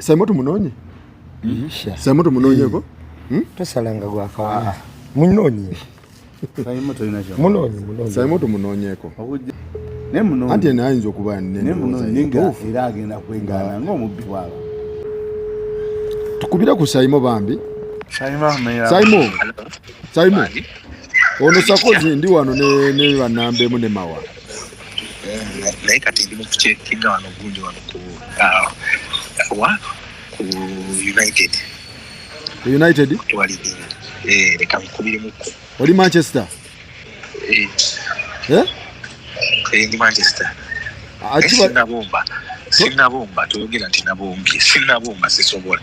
Saimo tumunoonye. Saimo tumunoonyeko. Tosalanga gwakawa. Munoonye. Saimo tolina kya. Munoonye, munoonye. Saimo tumunoonyeko. Okujja. Naye munoonye. Anti eno ayinza okuba Naye nene. munoonye nga era agenda kwegaana ng'omubbi bw'aba. Tukubire ku Saimo bambi. Saimo amenya. Saimo. Saimo. Ono Sakozi ndi wano ne bannambemu ne Mawa. Naye kati ndi mu kucekinga wano gundi wano ku wa ku United. Ku United? Tewali leka nkubiremukko. Oli Manchester? Eh. Eh? Ndi Manchester. Akiba Sinnabomba. Sinnabomba, toyogera nti nabombye. Sinnabomba, sisobola.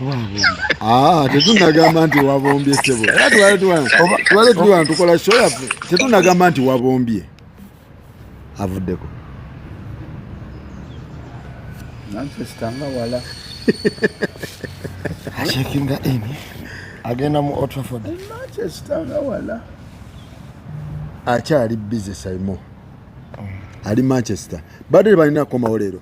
Tetunnagamba nti wabombye ssebo. Era tubale tuli wano tukola show yaffe. Tetunnagamba nti wabombye. Avuddeko. Manchester nga wala. Achekinga in. Agenda mu Old Trafford. Manchester nga wala. Akyali busy Saimo. Ali Manchester. Badde balina kukomawo leero.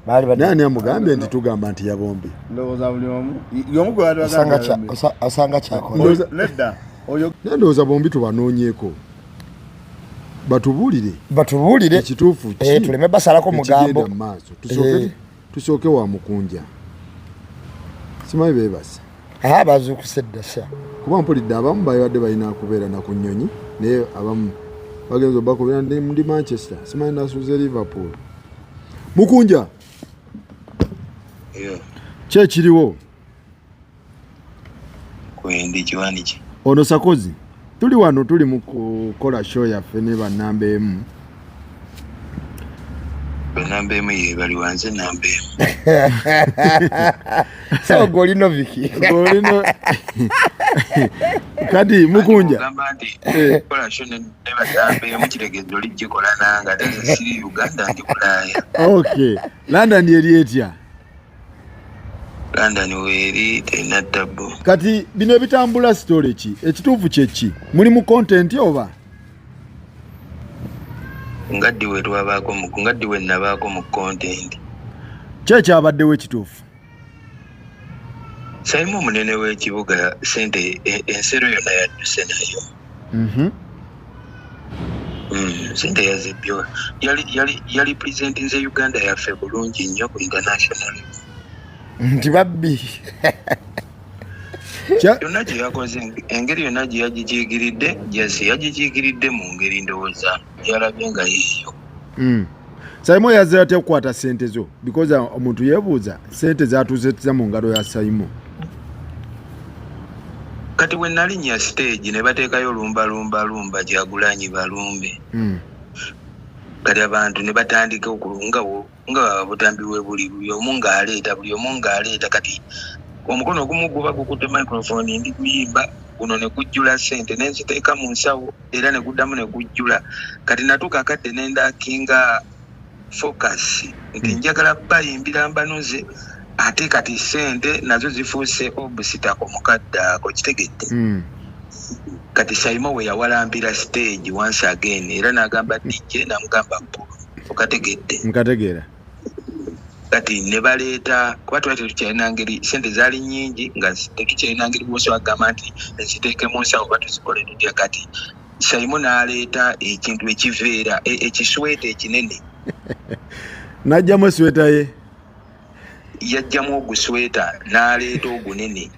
Baali badde. Naye ani amugambye nti tugamba nti yabombye? Ndowooza buli omu. Y'omu gwe bali Osanga bagamba kya yabombye. osanga kyakola. Nedda. Oyo Naye ndowooza bombi tubanoonyeeko. Batubuulire. Batubuulire. Ekituufu ki? Tuleme basalako mugambo. Ekigenda mu maaso. Tusooke wa Mukunja. Simanyi beebase. Bazuukuse dda sha. Kuba mpulidde abamu babadde balina kubeera na ku nnyonyi, naye abamu bagenze obakubira ndi Manchester, simanyi nasuze Liverpool. Mukunja. Ki ekiriwo? Kwendi kiwani ki? Ono Sakozi. Tuli wano tuli mu kukola show yaffe ne bannamba emu. Bannamba emu ye bali wanze namba emu. So goli Noviki. Goli no. Kati Mukunja. Ogamba nti kola show ne bannamba emu kitegeeza oli gikola nange ate nze siri Uganda ndi Bulaaya. Okay. London eri etya? London weeri terina ttabu. Kati bino ebitambula story ki? Ekituufu kye ki? Muli mu content oba? Nga ddi we twabaako mu, nga ddi we nabaako mu content. Ki ekyabaddewo ekituufu? Saimo omunene w'ekibuga ssente ensero yonna yadduse nayo. Ssente yazibbye. Yali presentinze Uganda yaffe bulungi nnyo ku international level. Nti babbi. Yonna gye yakoze, engeri yonna gye yagikiikiridde, Jesse yagikiikiridde mu ngeri ndowooza yalabye nga yeeyo. Saimo yazze atya okukwata ssente zo? Because omuntu yeebuuza ssente zaatuuse mu ngalo ya Saimo. Kati bwe nalinnya stage ne bateekayo lumba lumba lumba Kyagulanyi balumbe. Kati abantu ne batandika okulunga nga butambi we buli, buli omu ng'aleeta, buli omu ng'aleeta. Kati omukono ogumu guba gukutte microphone ndi kuyimba, guno ne gujjula ssente ne nziteeka mu nsawo era ne guddamu ne gujjula. Kati natuuka akadde ne ndakinga focus nti njagala bayimbira mbanuze, ate kati ssente nazo zifuuse obstacle mu kadde ako, kitegedde. Kati Saimo we yawalambira stage once again era n'agamba DJ n'amugamba Bbulu, okategedde? Nkategeera. Kati ne baleeta, kuba twali tetukyalina ngeri, ssente zaali nnyingi nga tetukyalina ngeri bw'osobola kugamba nti nziteeke mu nsawo oba tuzikole tutya. Kati Saimo n'aleeta ekintu ekiveera, ekisweta ekinene. N'aggyamu esweta ye. Yaggyamu ogusweta n'aleeta ogunene.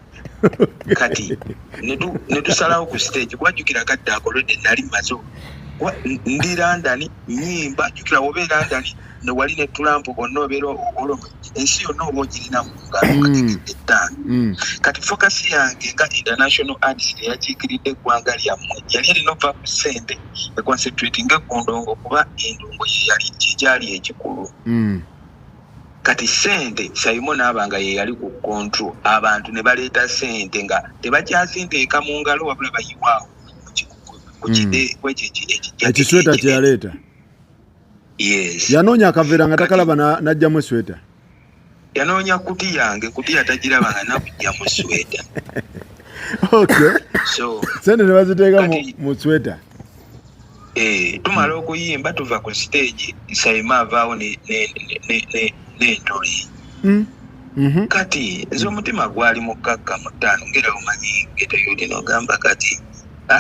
Kati ne tusalawo ku stage, kuba jjukira akadde ako already nali mmaze kuba ndi London, nnyimba, jjukira oba e London ne wali ne Trump bonna obeera olwo ensi yonna oba ogirina mu ngalo kategedde ttaano. Kati focus yange nga international artist eyakiikiridde eggwanga lyammwe yali erina okuva ku ssente econcentratinga ku ndongo, kuba endongo ye yali kyekyali ekikulu. Kati ssente Saimo n'aba nga ye yali ku control, abantu ne baleeta ssente nga tebakyazinteeka mu ngalo wabula bayiwaawo ku kide, ku ekyo ekijja Ekisweta kye yaleeta. Yes. Yanoonya akaveera nga takalaba n'aggyamu esweta. Yanoonya kuti yange, kuti atagiraba nga nakuggyamu sweta. Okay. So, ssente ne baziteeka kati mu sweta. Tumala okuyimba tuva ku stage, Saimo avaawo n'entoli. Kati nze omutima gwali mukakka mu ttaano, ngera omanyi ghetto youth, n'ogamba kati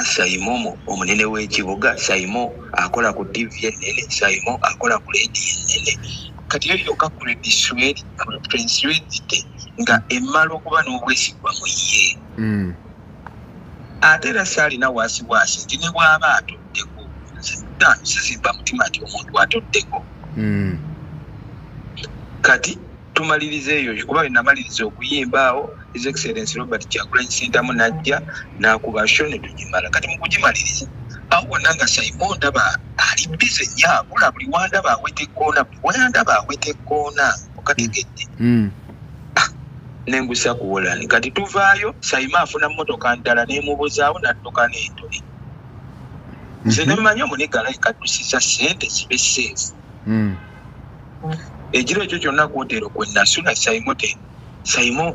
Saimo omunene w'ekibuga, Saimo akola ku TV ennene, Saimo akola ku leediyo ennene, kati yo yokka credibility nga emmala okuba n'obwesigwa mu ye. Ate era saalina waasiwaasi nti ne bw'aba atuddeko, nze ttaano sizimba mutima nti omuntu atuddeko. Kati tumaliriza eyo, kuba bwe namaliriza okuyimba awo, His Excellence Robert Kyagulanyi Ssentamu n'ajja n'akuba show ne tugimala. Kati mu kugimaliriza awo wonna nga Saimo ndaba ali busy nnyo, akola, buli wandaba aweta ekkoona, buli wandaba aweta ekkoona, okategedde? Nengusa ku Wolani. Kati tuvaayo, Saimo afuna mmotoka ndala n'emubuzaawo n'adduka n'entole. Nze ne mmanyi omuniga like addusiza ssente zibe safe. Ekiro ekyo kyonna ku hoteero kwe nasula, Saimo te Saimo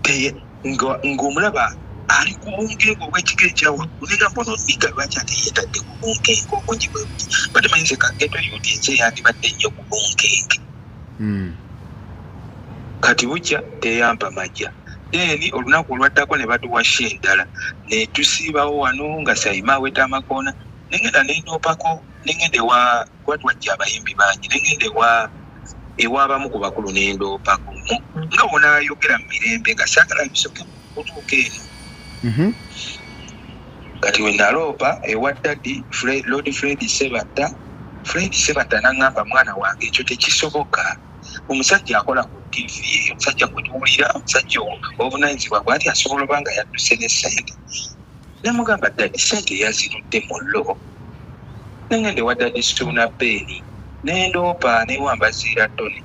teye ng'omulaba ali ku bunkenke obw'ekika ekyawaggulu, ne ngamba ono nigga lwaki ate yeetadde ku bunkenke obungi bwe buti? Badde manyi nze ka ghetto youth nze yandibadde nnyo ku bunkenke. Kati bukya teyampa majja. Then olunaku olwaddako ne batuwa show endala ne tusiibawo wano nga Saimo aweta amakoona, nengenda nendoopako, nengenda ewa kuba twajja abayimbi bangi, nengenda ewa abamu ku bakulu nendoopako nga wonaayogera mu mirembe nga saagala bisoke kutuuka eno. Kati we naloopa ewa daddy Lord Fred Sebatta, Fred Sebatta naŋŋamba, "Mwana wange, ekyo tekisoboka. Omusajja akola ku TV, omusajja gwe tuwulira, omusajja obuvunanyizibwa bwati, asobola oba nga yadduse ne ssente?" Nemugamba, "Daddy, ssente yazirudde mu llo." Nengenda ewa daddy Suuna Ben nendoopa newambaziira Tony.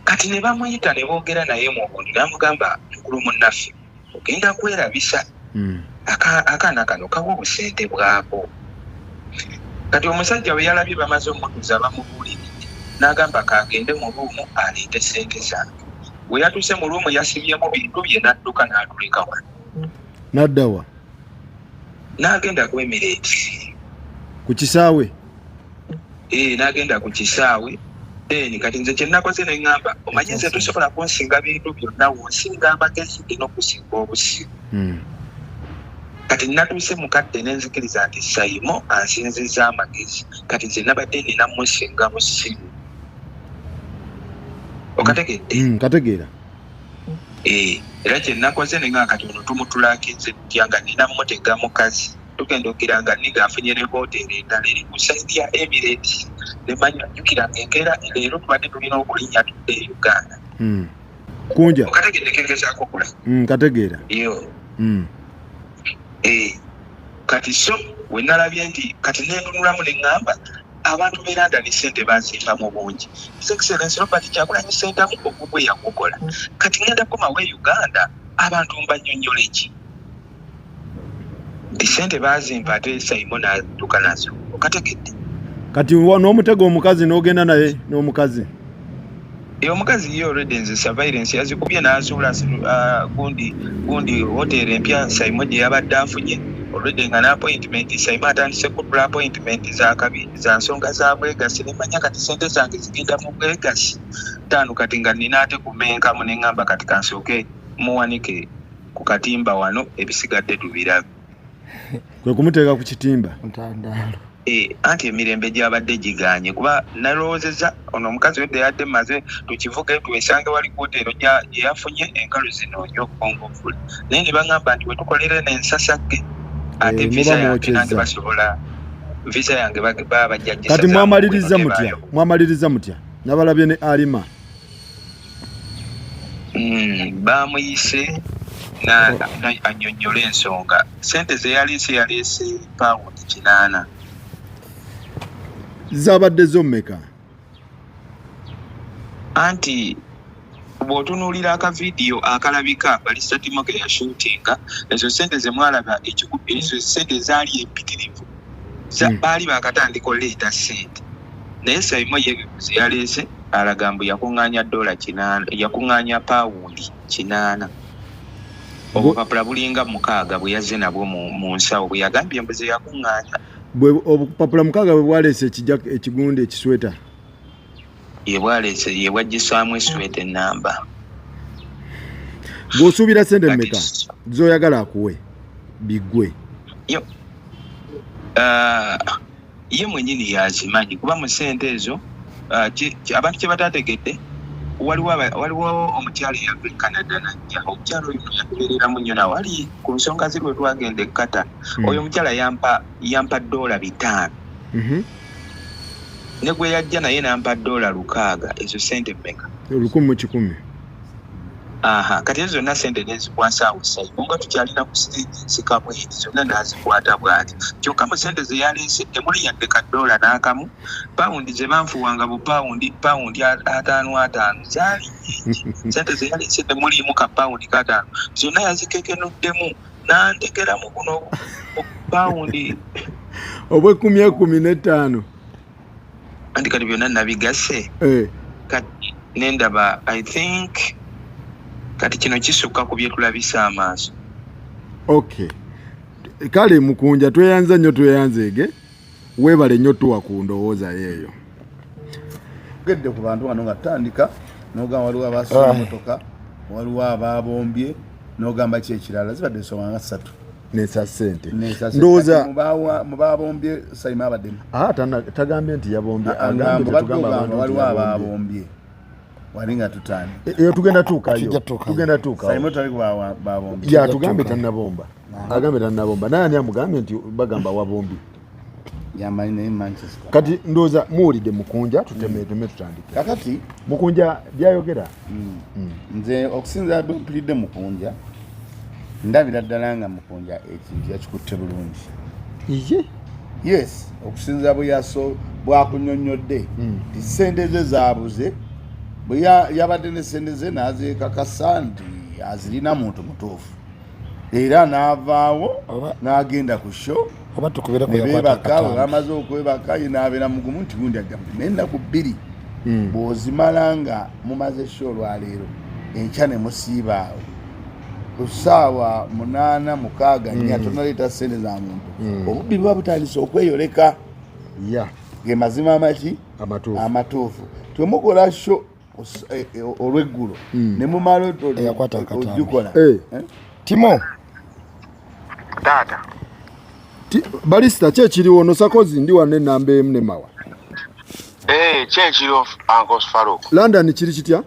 Kati ne bamuyita ne boogera naye mu buntu, namugamba, "Mukulu munnaffe, ogenda kwerabisa. Akaana kano kawa obusente bwako." Kati omusajja bwe yalabye bamaze omutuza bamubuuliridde, n'agamba kagende mu room aleete sente zange. Bwe yatuuse mu room, yasibyemu bintu bye n'adduka n'atuleka wano. Naddawa? N'agenda ku Emirates. Ku kisaawe? Ee, n'agenda ku kisaawe. Then kati nze kye nakoze ne ŋŋamba, omanyi nze tosobola kunsinga bintu byonna, wonsinga amagezi n'okusinga obusiru. Kati natuuse mu kadde ne nzikiriza nti Saimo ansinzizza amagezi, kati nze nabadde nina musinga busiru, okategedde? Kategeera. Ee, era kye nakoze ne ŋŋamba, kati ono tumutulakinze tutya nga nina mutega mukazi? Tugenda ogira nga nigga afunye ne hoteeri endala eri ku side ya Emirates, nemanya jjukira nga enkeera leero tubadde tulina okulinnya tudde e Uganda. Kunja. Okategedde kengezaako kula? Kategeera. Yo. Eh, kati so we nalabye nti kati nentunulamu ne ŋŋamba abantu b'e London sente bazimba mu bungi. His Excellence Robert Kyagulanyi Ssentamu ogugwe yagukola. Kati ŋŋenda kukomawo e Uganda, abantu mbanyonnyola eki nti sente bazimpa ate Saimo n'adduka nazo? Okategedde? Kati n'omutego omukazi n'ogenda naye n'omukazi? Omukazi ye already nze surveillance yazikubye n'azuula gundi gundi hotel empya Saimo gye yabadde afunye already, nga n'appointment Saimo atandise kutula appointment zakabi za nsonga za bwegasi. Nemanya kati sente zange zigenda mu bwegasi ttaano. Kati nga nina ate kumenkamu, neŋŋamba kati kansooke muwanike ku katimba wano, ebisigadde tubirabe. Kwe kumuteeka ku kitimba? Ntandaalo. Eh, anti emirembe gyabadde giganye, kuba nalowoozezza ono omukazi wedde yadde maze tukivuge twesange wali kuhoteero gye yafunye enkalu zino nyokongovule, naye ne baŋŋamba nti wetukolera eno ensasagge ate Eh, visa muba yange nange mwokyezza. Basobola visa yange baba bajja Kati mwamaliriza mutya? Mwamaliriza mutya? Nabalabye ne Alima. Bamuyise annyonnyole ensonga. Sente ze yaleese, yaleese pawundi 8. Zabadde zo mmeka? Anti bw'otunuulira akavidiyo akalabika Balista Timoke yashuutinga, ezo sente ze mwalaba ekikumi, ezo sente zaali empitirivu. Baali bakatandika oleeta sente, naye Saimo ye ze yaleese alaga mbu yakuŋŋaanya dola 8, yakuŋŋaanya pawundi 8, obupapula bulinga mukaaga bwe yazze nabwo mu nsawo bwe yagambye mbu ze yakuŋŋaanya. Bwe obupapula mukaaga bwe bwaleese ekijja ekigundi ekisweta? Ye bwaleese, ye bwaggisaamu esweta enamba. Gw'osuubira sente Kati mmeka zoyagala akuwe biggwe? Ah, ye mwenyini yazimanyi, kuba mu sente ezo abantu kye batategedde, waliwo omukyala eyava e Canada najja. Omukyala oyo yatubeereramu nnyo nawali ku nsonga ziri we twagenda e Qatar. Oyo omukyala yampa $500. Ne gwe yajja naye nampa $600. Ezo sente mmeka? 1,100. Aha, kati ezo zonna sente nezikwasa awo Saimo nga tukyalina ku stage nsika bweti, zonna nazikwata bwati. Kyokka mu sente ze yaleese temuli yadde ka ddoola n'akamu. Pawundi ze banfuwanga bu pawundi 50 50 zaali nyingi. Sente ze yaleese temuliimu ka pawundi kataano, zonna yazikekenuddemu n'antekeramu buno pawundi obwekumi ekumi n'ettaano. Anti kati byonna nabigasse. Kati nendaba, I think kati kino kisukka ku byetulabisa amaaso. Okay, kale Mukunja, tweyanza nnyo, tweyanzeege, weebale nnyo tuwa ku ndowooza yeeyo. Gedde ku bantu wano nga tutandika nogamba waliwo abasula emotoka, waliwo ababombye, nogamba ki ekirala, zibadde ensonga nga ssatu. Nesa sente. Nesa. Ndowooza Mubabombye Saima abaddemu. Ah, tagambye nti yabombye, agambye Agamba tetugamba abantu nti waliwo yabombye. ababombye wali nga tutandika. Eyo tugenda tuukayo. Tujja tuukayo. Tugenda tuukayo. Saima tali babombye. Ya, tugambye tannabomba, agambye tannabomba, naye ani amugambye nti bagamba wabombi? Yamanyi naye Manchester. Kati ndowooza muwulidde Mukunja, tutemeteme tutandike. Kakati Mukunja byayogera. Nze okusinzira bwe mpulidde Mukunja, ndabira ddala nga Mukunja ekintu yakikutte bulungi. Iye. Yes, okusinzira bwe yaso bwakunyonnyodde nti sente ze zaabuze, bwe yabadde ne sente ze n'azeekakasa nti azirina muntu mutuufu, era n'avaawo n'agenda ku show oba tukubireko ne yakwata beebaka. Bwe akatambi. bamaze okwebaka, ye n'abeera mugumu nti gundi ajja naye ennaku 2 bw'ozimala nga mumaze show olwaleero, enkya ne musiiba awo ku ssaawa 8, 6, 4, tonaleeta ssente za muntu, obubbi buba butandise okweyoleka. Ge mazima amaki? Amatuufu. Amatuufu. Twemukola show olweggulo ne mumala Eyakwata akatambi. ogikola. Timo. Taata. Barista, ki ekiriwo nosakozi ndi wano enamba emu ne mawa. Ki ekiriwo, Uncle Faruk? London kiri kitya?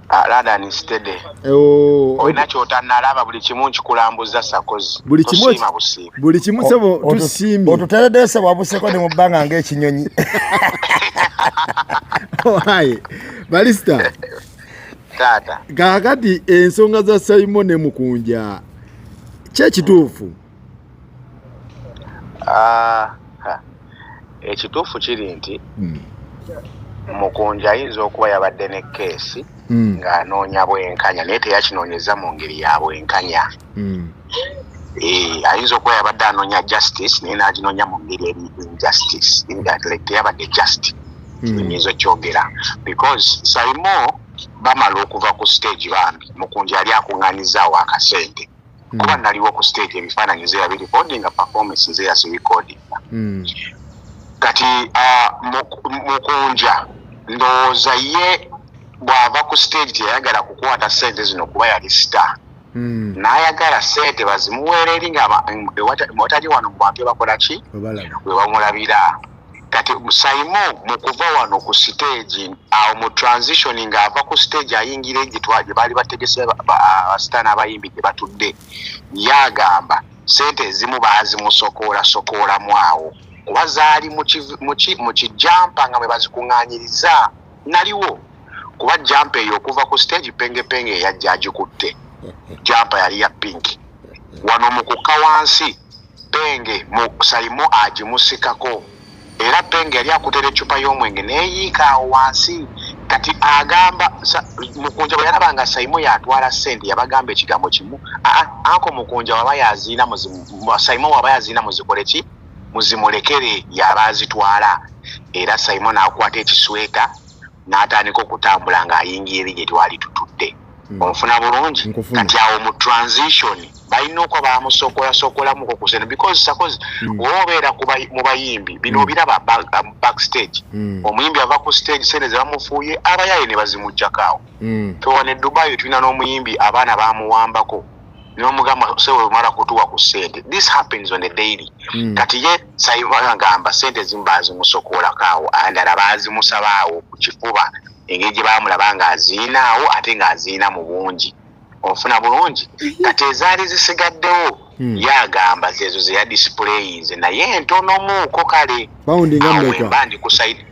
Ah, London steady. Olina kyotanalaba, buli kimu nkikulambuza, Sakozi. Buli kimu Tosiima busiima. Buli kimu sebo, tusiimye. Otutereddeyo sebo, wabuseko ne mu bbanga ng'ekinyonyi. Waye barista. Taata. Kaakati ensonga za Simon ne Mukunja, ki ekituufu? Ah, ha. Ekituufu kiri nti Mukunja ayinza okuba yabadde ne keesi ng'anoonya bwenkanya, naye teyakinoonyeza mu ngeri ya bwenkanya. Ayinza okuba yabadde anoonya justice, naye n'aginoonya mu ngeri eri injustice. In that, like, teyabadde just. Nyinza okyogera because Saimo bamala okuva ku stage, bambi Mukunja yali akuŋŋaanizaawo akasente, kuba naliwo ku stage, ebifaananyi nze yabirecordinga, performance nze yazirecordinga. Kati Mukunja ndowooza ye bw'ava ku stage teyayagala kukwata sente zino kuba yali star, n'ayagala sente bazimuweera eri nga watali wano mu bantu bakola ki Webalaba. we bamulabira. Kati Saimo mu kuva wano ku stage awo mu transition ng'ava ku stage ayingira gye baali bategese abasita n'abayimbi gye batudde, yagamba sente ezimu baazimusokoolasokoolamu awo kuba zaali mu kijampa nga mwe bazikuŋŋaanyiriza. Naliwo kuba jampa eyo okuva ku stage pengepenge eyajja agikutte, jampa yali ya pink. Wano mu kukka wansi penge mu Saimo agimusikako, era penge yali akutera eccupa y'omwenge neeyiika awo wansi. Kati agamba Mukunja bwe yalaba nga Saimo yatwala ssente, yabagamba ekigambo kimu, aa anko Mukunja waba yaziina Saimo waba yaziina muzikole ki, muzimulekere, yaba azitwala. Era Saimo n'akwata ekisweta n'atandika okutambula ng'ayingira eri gye twali tutudde. Onfuna bulungi? Nkufuna. Kati awo mu transition balina okuba bamusokolasokolamukko ku sente, because suppose woba obeera mu bayimbi bino obiraba backstage. Omuyimbi ava ku stage, sente ze bamufuuye abayaye ne bazimuggyako awo. Fe wano e Dubai tulina n'omuyimbi abaana bamuwambako nemugamba, "Sewe omala kutuwa ku sente." This happens on a daily. Kati ye saagamba sente ezimu bazimusokolako awo, andala bazimusaba awo ku kifuba, engeri gye bamulaba ng'aziinaawo ate ng'aziina mu bungi. Onfuna bulungi? Kati ezaali zisigaddewo, ye agamba zeezo ze yadisplayinze, naye entonomuuko kale. Pawundi nga Awo mmeka? Mba ndi ku side,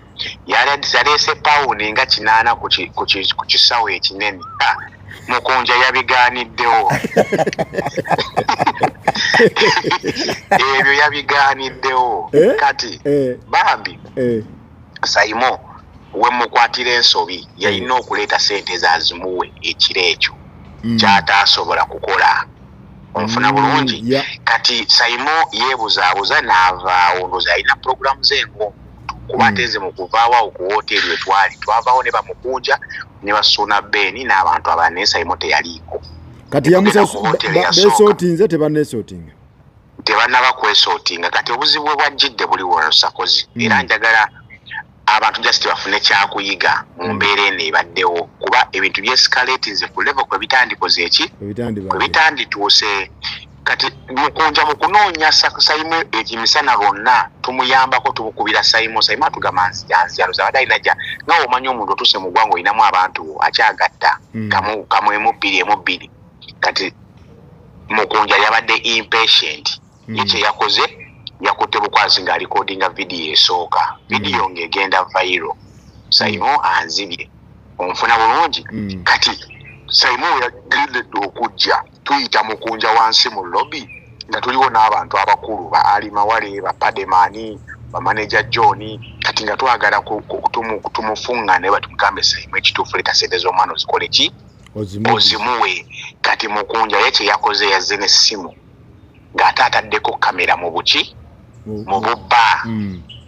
yaleese pawundi nga 80 ku kisawo ekinene. Ah, Mukunja yabigaaniddewo ebyo, yabigaaniddewo. Eh? Kati bambi Saimo we mukwatira ensobi, yalina okuleeta sente zazimuwe ekiro ekyo, kyataasobola kukola. Onfuna bulungi? Yeah. Kati Saimo yeebuzaabuza n'avaawo, ndowooza alina puroguramu ze ng'omuntu, kuba ate nze mu kuvaawo awo ku woteeri we twali, twavaawo ne bamukunja ne basuuna Beeni n'abantu abalala, naye Saimo teyaliiko. Kati Tugenda ku hotel yasooka. Besootinze, tebanesootinga? Tebannaba kwesootinga. Kati obuzibu bwe bwajjidde buli wano, Sakozi, era njagala abantu just bafune kyakuyiga mu mbeera eno ebaddewo, kuba ebintu byescalatinze ku level kwe bitandikoze eki kwe ebitandibadde bitandituuse. Kati Mukunja mu kunoonya Saimo ekimisana lwonna tumuyambako, tumukubira Saimo, Saimo atugamba nzijanzijaluza abadde alina jja, nga omanyi omuntu otuuse mu ggwanga olinamu abantu akyagatta kamu kamu, emu bbiri, emu bbiri. Kati Mukunja yabadde impatient. Ye kye yakoze, yakutte bukwasi ng'alikodinga vidiyo esooka, vidiyo ng'egenda viral, "Saimo anzibye." Onfuna bulungi? Kati Saimo we yagendedde okujja, tuyita Mukunja wansi mu lobby nga tuliwo n'abantu abakulu, ba Ali Mawale, ba Pademani, bamaneja John. Kati nga twagala tumufuŋŋane batumugambe, "Saimo, ekituufu leeta sente z'omwana ozikole ki?" Ozimu. Ozimuwe. Kati Mukunja ye kye yakoze, yazze n'essimu ng'ate ataddeko kamera mu buki, mu bubba,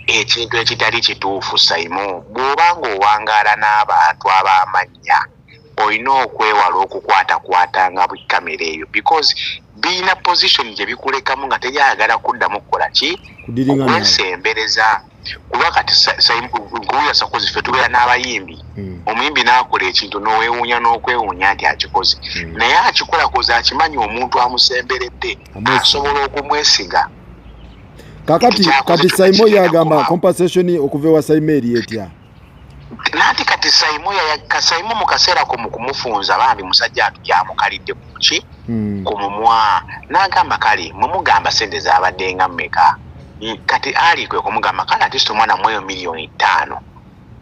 ekintu ekitali kituufu. Saimo, bw'oba ng'owangaala n'abantu ab'amannya, olina okwewala okukwatakwatanga kamera eyo, because birina position gye bikulekamu nga teryayagala kuddamu kukola ki? Kudiringa nawe. Okwesembereza. Kuba kati nkuwulira, Sakozi, ffe tubeera n'abayimbi, omuyimbi n'akola ekintu n'oweewuunya n'okwewuunya nti akikoze, naye akikola koze akimanyi omuntu amusemberedde Amwesiga. asobola okumwesiga. Kakati Ekyakoze kati kyonna Saimo kigenda yagamba kubaawo. compensation okuva ewa Saimo eri etya? Nanti kati Saimo Saimo mu kaseera ko mu kumufunza, bambi musajja atu yamukalidde ku ki, ku mumwa, n'agamba, "Kale mwe mugamba sente zabadde nga mmeka?" Kati Ali kwe kumugamba, "Kale at least omwana mweyo miliyoni 5."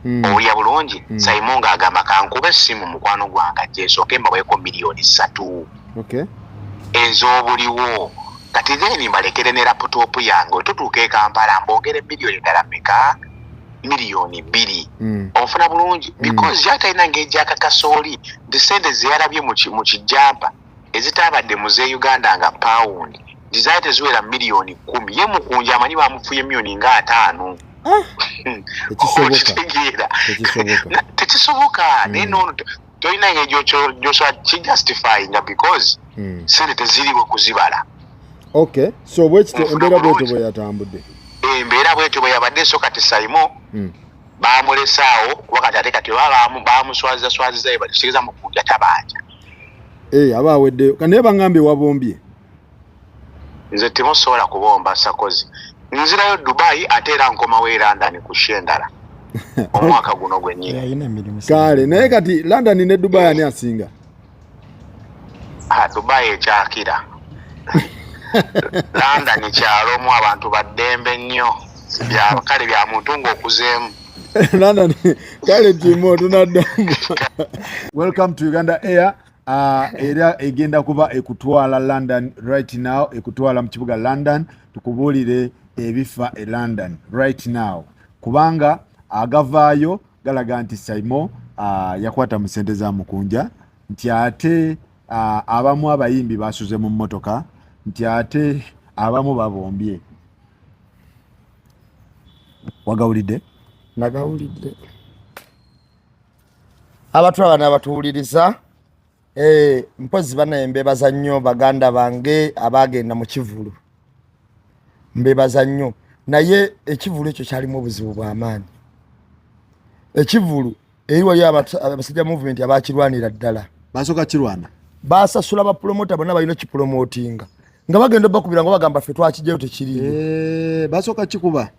Owulira bulungi? Saimo ng'agamba, "Kankuba essimu mukwano gwange ajje nsooke mbaweeko miliyoni 3 ez'obuliwo, kati then mbalekere ne laptop yange, wetutuuka e Kampala mbongere miliyoni ddala mmeka? Miliyoni 2." Onfuna bulungi? Because yali talina ngeri gyakakasooli nti sente zeyalabye mu kijampa ezitaabadde mu z'e Uganda nga pawundi nti zaali teziwera miliyoni 10. Ye Mukunja amanyi bamufuye miliyoni nga 50. Tekisoboka. Okitegeera? Tekisoboka. Tekisoboka. Naye noono tolina ngeri gyosobola kijustifyinga, because sente teziriwo kuzibala. Okay, so bwekityo Onfuna embeera bwetyo bulungi? bwe yatambudde. Embeera bwetyo bwe yabadde. So kati Saimo bamulesaawo, kuba kati ate kati oba bamuswaziza swaziza, kitegeeza Mukunja tabanja. Eh, aba aweddeyo. Naye baŋŋambye wabombye. Nze temusobola kubomba, Sakozi. Nzirayo Dubai, ate era nkomawo e London ku show endala omwaka guno gwennyini. Alina emirimu. Kale, naye kati London ne Dubai ani asinga? Ah, Dubai ekyakira London kyalomu, abantu baddembe nnyo. Kale bya muntu ng'okuzeemu. London. Kale Timo, tunaddamu. Welcome to Uganda Air. Era egenda kuba ekutwala London right now, ekutwala mu kibuga London, tukubuulire ebifa e London right now, kubanga agavaayo galaga nti Saimo yakwata mu sente za Mukunja, nti ate abamu abayimbi basuze mu mmotoka, nti ate abamu babombye. Wagawulidde? Nagawulidde. Abatulaba n'abatuwuliriza. Mpozi banaye mbebaza nnyo baganda bange abagenda mu kivulu, mbebaza nnyo, naye ekivulu ekyo kyalimu obuzibu bw'amaanyi. Ekivulu eri wali abasajja movement abakirwanira ddala. Basooka kirwana. Basasula bapromota bonna balina okipromotinga, nga bagenda bakubira nga bagamba ffe twakijjayo, tekiriyo. Basooka kikuba.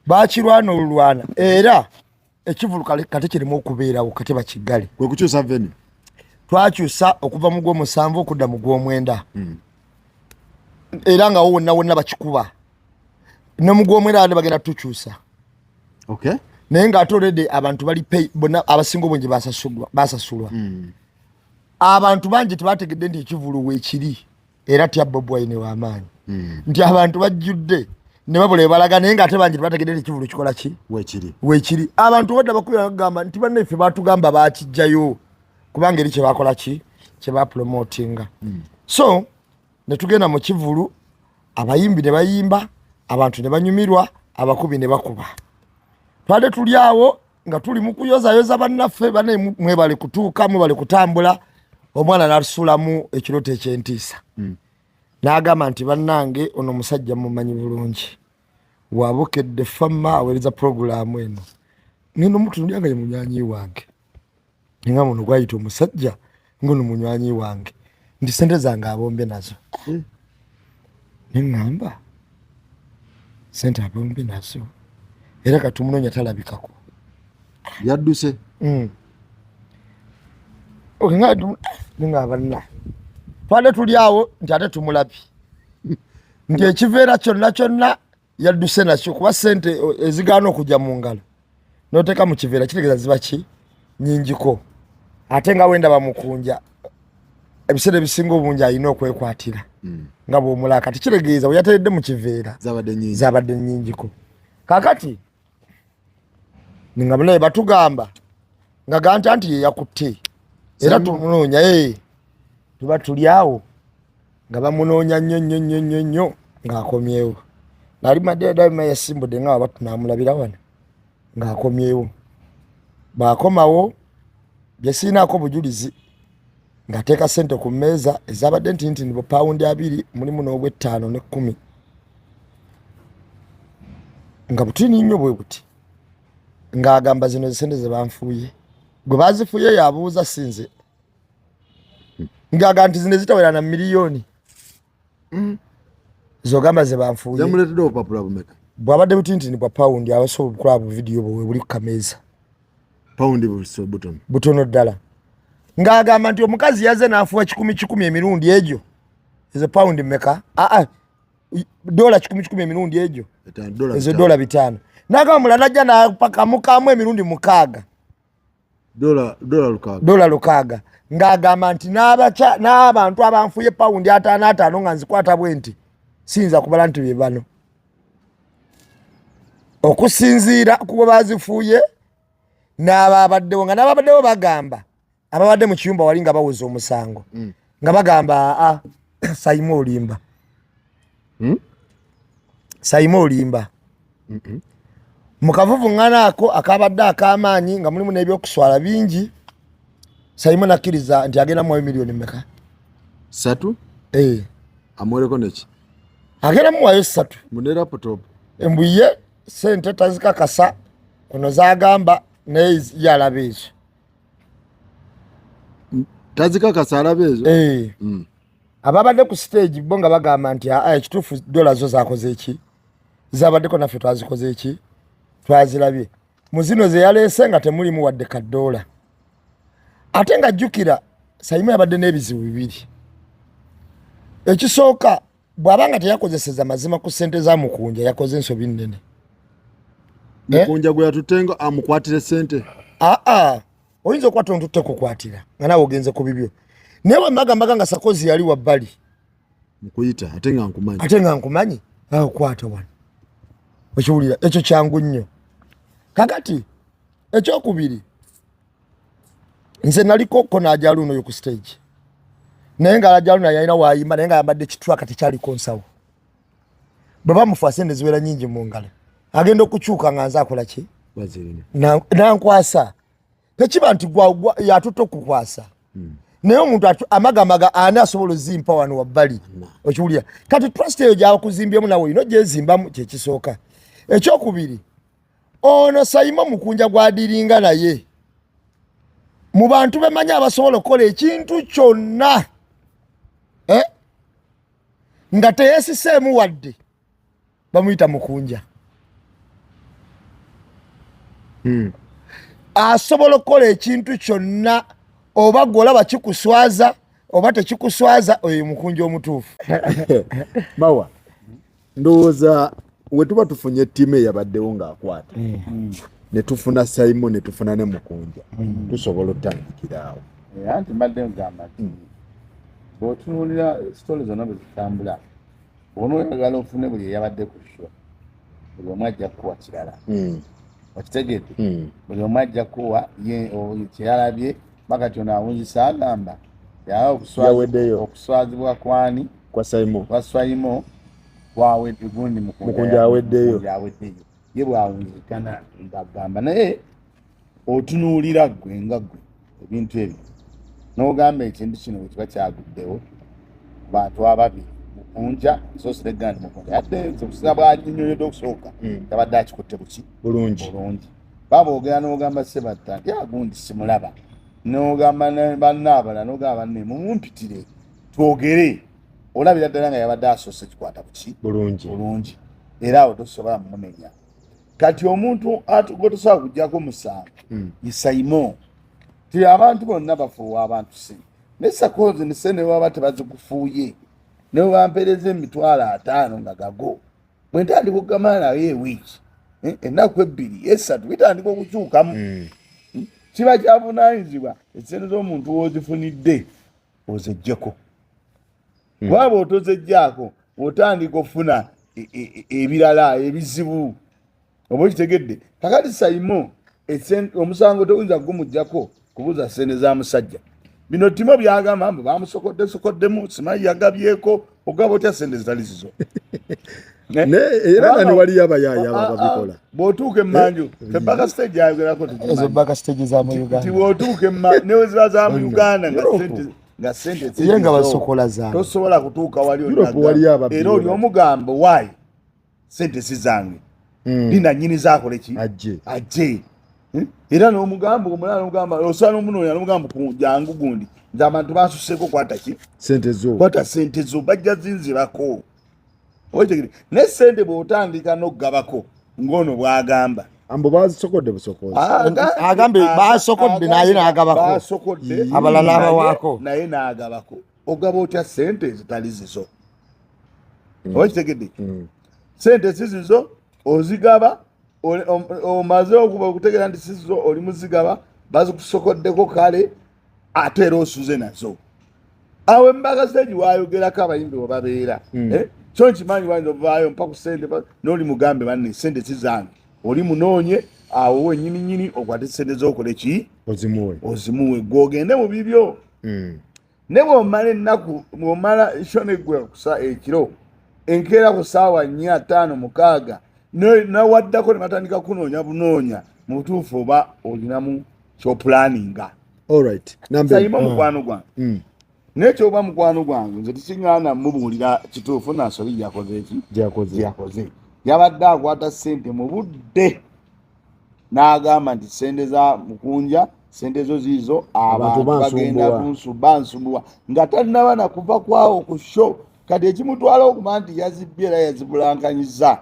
Bakirwana olulwana, era ekivulu kate kirimu okubeerawo, kate bakiggale. Kwe kukyusa venue. Twakyusa okuva mu gw'omusanvu okudda mu gw'omwenda, era nga wo wonna wonna bakikuba, ne mu gw'omwenda ate bagenda tukyusa. Naye ng'ate already abantu bali pay bonna, abasinga obungi basasulwa. Abantu bangi tebategedde nti ekivulu weekiri, era tya Bobi Wine w'amaanyi, nti abantu bajjudde ne babula ebalaga, naye ng'ate bangi tebategedde nti ekivulu kikola ki. Wekiri. Weekiri. Abantu badda bakubira bagamba nti bannaffe batugamba bakijjayo, kubanga eri kyebakola ki, kyebapromotinga. So ne tugenda mu kivulu, abayimbi ne bayimba, abantu ne banyumirwa, abakubi ne bakuba. Twade tuli awo nga tuli mu kuyozayoza bannaffe, bane mwebale kutuuka, mwebale kutambula. Omwana n'atusulamu ekirooto ekyentiisa, n'agamba nti bannange, ono omusajja mumanyi bulungi, wabukedde fama aweereza purogulaamu eno, ngenda omutunulya nga ye munywanyi wange, nga muno gwayita omusajja ngono munywanyi wange, nti sente zange abombye nazo. Neŋŋamba sente abombye nazo, era katumunoonya talabikako. Yadduse. Okay, nga banna twade tuli awo nti ate tumulabye nti ekiveera kyonna kyonna yadduse nakyo, kuba sente ezigaana okujja mu ngalo noteeka mu kiveera kitegeeza ziba ki nyingiko. Ate nga wendaba Mukunja, ebiseera ebisinga obungi alina okwekwatira nga bwomulaka, tekitegeeza bwe yateredde mu kiveera zabadde nyingi. Zabadde nyingiko. Kakati nga naye batugamba nga ganta nti yeyakutte, era tumunoonya. Tuba tuli awo nga bamunoonya nnyo nnyo nnyo nnyo nnyo, ng'akomyewo. Nali madedalima yasimbudde nga waba tunamulabira wano ng'akomyewo. Bw'akomawo, byesiinaako bujulizi, ng'ateeka sente ku mmeeza ezabadde nti nti ni pawundi 20, mulimu n'obwettaano n'ekkumi, nga butini nnyo bwe buti, ng'agamba zino sente ze banfuuye. Gwe bazifuye yabuuza, sinze, ng'agamba nti zino ezitawera na miliyoni zogamba ze banfuuye. Yamuleetedde obupapula bumeka? Bwabadde butintini bwa pawundi, abasobola okulaba buvidiyo bwe buli ku kameeza. Pawundi butono. Butono ddala, ng'agamba nti omukazi yazze n'afuwa kikumi kikumi emirundi egyo, ezo pawundi mmeka? Aa, dola kikumi kikumi emirundi egyo, ezo dola 500. N'agamba mulala najja n'apakamukamu emirundi 6. Dola 6. Dola 6, ng'agamba nti n'abantu abanfuye pawundi 50 50 nga nzikwata bwe nti siyinza kubala nti bye bano, okusinziira ku bwe bazifuuye n'ababaddewo, nga n'ababaddewo bagamba, ababadde mu kiyumba wali nga bawoza omusango, nga bagamba aa, Sayimu olimba. Sayimu olimba. Mu kavuvuŋŋana ako akabadde ak'amaanyi nga mulimu n'ebyokuswala bingi, Sayimu nakkiriza nti agenda muwayo miliyoni meka? 3. Eh. Amuwereko neki? Agenda muwayo 3. Mune laptop. Embuye sente tazikakasa, ono zagamba naye yalaba ezo. Tazikakasa, alaba ezo. Eh. Ababadde ku stage bo nga bagamba nti aa, ekituufu dola zo zakoze eki, zabaddeko, naffe twazikoze eki, twazirabye mu zino ze yaleese nga temulimu wadde kadoola. Ate nga jjukira Sayimu yabadde n'ebizibu bibiri. Ekisooka, bw'aba nga teyakozeseza mazima ku ssente za Mukunja, yakoze ensobi nnene. Mukunja gwe yatutte amukwatire sente? Aa, oyinza okukwata ontutte kukwatira nga naawe ogenze ku bibyo, naye bwe mbagambaga nga sakozi yali wabbali. Nkuyita ate nga nkumanyi. Ate nga nkumanyi, akwata wano, okiwulira ekyo kyangu nnyo. Kakati ekyokubiri, nze naliko ko najaluno oyo ku stage, naye nga ajaluno yalina wayimba, naye nga ayambadde kitwaka tekyaliko nsawo. Bwe bamufa sente ziwera nyingi mu ngalo, agenda okukyuka nga nze akola ki? Bazirina. Nankwasa. Tekiba nti yatutte okukwasa, naye omuntu amagamaga ani asobola ozimpa wano wabbali, okiwulira? Kati trust eyo gyakuzimbyemu nawe olina ogyezimbamu, kyekisooka. Ekyokubiri, ono Saimo Mukunja gwadiringa naye mu bantu bemanyi abasobola okukola ekintu kyonna, eh? Nga teyesiseemu wadde bamuyita Mukunja. Asobola okukola ekintu kyonna, oba gwe olaba kikuswaza oba tekikuswaza, oyo Mukunja omutuufu. Mawa, ndowooza we tuba tufunye ttiimu eyabaddewo ng'akwata, ne tufuna Simon, ne tufuna ne Mukunja, tusobola otandikira awo. Anti mbadde ngamba nti bw'otunuulira story zonna bwe zitambula, onooyagala ofune buli eyabadde ku show, buli omu ajja kukuwa kirala. Okitegedde? Buli omu ajja kuwa ye kyeyalabye. Bakati ono awunzisa agamba yawa Yaweddeyo. Okuswazibwa kwani? Kwa Simon. Kwa Swayimo kwawedde gundi. Mukunja aweddeyo. Mukunja aweddeyo. Ye bwawunzikana ngagamba, naye otunuulira ggwe nga ggwe ebintu ebyo n'ogamba ekintu kino bwe kiba kyaguddewo ku bantu ababiri, Mukunja soosire nti Mukunja yadde nze okusinga bwanyonyodde okusooka, yabadde akikutte buki? Bulungi. Bulungi. Baboogera n'ogamba Sebatta nti agundi simulaba, n'ogamba banne abalala, n'ogamba banne mumumpitire twogere. Olabira ddala nga yabadde asoose kikwata buki? Bulungi. Bulungi. Era awo tosobola mumunenya. Kati omuntu gwe tosobola kuggyako musango ye Saimo. Ti abantu bonna bafuuwa abantu sente, naye sakozi nise ne baba tebazikufuuye, ne bwe bampeereza 50,000 nga gago, bwe ntandika okugamala naye ewiiki, ennaku 2, 3, bitandika okukyukamu. Kiba kyavunaanyizibwa esente z'omuntu w'ozifunidde ozeggyeko, kuba bw'otozeggyako otandika okufuna ebirala ebizibu, oba okitegedde? Kakati Saimo omusango toyinza kugumugjako kubuza sente za musajja. Bino Timo byagamba mbu bamusokodde sokoddemu, simanyi yagabyeko. Ogaba otya sente zitali zizo? Eh? Era nga newaliyo abayaayi abo ababikola. Bw'otuuka emmanju fe backstage ayogerako. Ezo backstage za mu Nti Uganda. Bw'otuuka newe ziba za mu Uganda nga sente, nga sente Ye nga zizo. basokola zange. Tosobola kutuuka wali. Europe waliyo ababbi. Era oli omugambo waayi sente si zange, lina nyini zaakole ki? Ajje. Ajje. Era n'omugamba omulala n'omugamba osobola n'omunoonya n'omugamba ku jangu gundi, nze abantu bansuseeko, kwata ki? Sente zo. Kwata sente zo, bajja zinzibako. Okitegere? Naye sente bw'otandika n'okugabako ng'ono bw'agamba. Ambo bazisokodde busokozi. Agambye basokodde naye n'agabako. Basokodde. Abalala n'abawaako. Naye n'agabako. Ogaba otya sente ezitali zizo? Oba kitegedde? Sente si zizo, ozigaba, omaze okuba okutegeera nti si zizo, oli muzigaba, bazikusokoddeko, kale ate era osuze nazo awo embaga stage wayogerako abayimbi we babeera. Eh, kyo nkimanyi wayinza ovaayo mpa ku sente n'oli mugambe banne sente si zange, oli munoonye awo wenyini nyini okwate sente z'okole ki? Ozimuwe. Ozimuwe gwogende mu bibyo. Ne bw'omala ennaku, bw'omala show neggwe kusa ekiro, enkeera ku ssaawa 4, 5, 6, nawaddako ne batandika kunoonya bunoonya, mu butuufu oba olinamu kyopulaninga. Alright, number Sayima mukwano gwange, naye kyoba mukwano gwange nze tekiŋŋaana mubuulira kituufu nansobi yakoze eki. Gyakoze. Yakoze, yabadde akwata ssente mu budde n'agamba nti sente za Mukunja, sente zo ziizo, abantu abantu bagenda bansumbuwa. Bansumbuwa nga tannaba nakuva kwawo ku show. Kati ekimutwala okuba nti yazibbye era yazibulankanyizza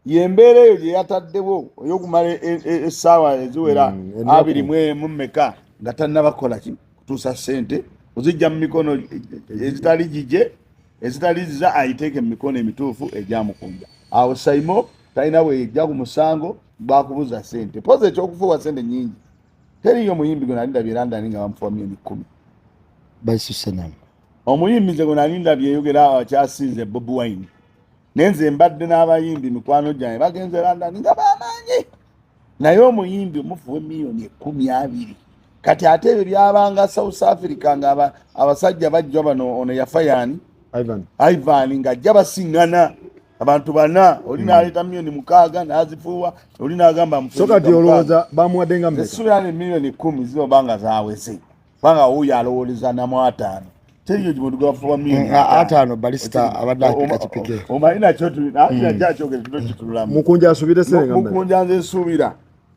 yembeera eyo gye yataddewo ey'okumala essaawa eziwera Ennaku. 21 mmeka nga tannaba kukola ki? Kutuusa ssente ozijja mu mikono ezitali gigye, ezitali ziza, ayiteeke mu mikono emituufu egyamukunja. Awo Saimo talina bweyejja ku musango gwakubuza ssente. Poza ekyokufuuwa ssente nyingi, teriyo muyimbi gwe nali ndabye London nga bamufuwa miliyoni 10. Basuse nabo. Omuyimbi nze gwe nali ndabye eyogera akyasinze Bobi Wine, naye nze mbadde n'abayimbi mikwano gyange bagenze London nga bamaanyi, naye omuyimbi omufuwa emiliyoni 20 Kati ate ebyo byabanga South Africa nga abasajja bajja bano, ono yafa yaani? Ivan. Ivan, ng'ajja basiŋŋana. Abantu bana, oli n'aleeta 6 million n'azifuuwa, oli n'agamba. So kati olowooza bamuwadde nga mmeka? Essuubira ne 10 million ziba nga zaweze, kubanga wuuyo alowooleza namu 50, teriyo muntu gwafuuwa miliyoni. 50 Balisita abadde apika kipike. Omanyi nakyo nakyogere tunokitululamu. Mukunja asuubire sente nga mmeka? Mukunja nze nsuubira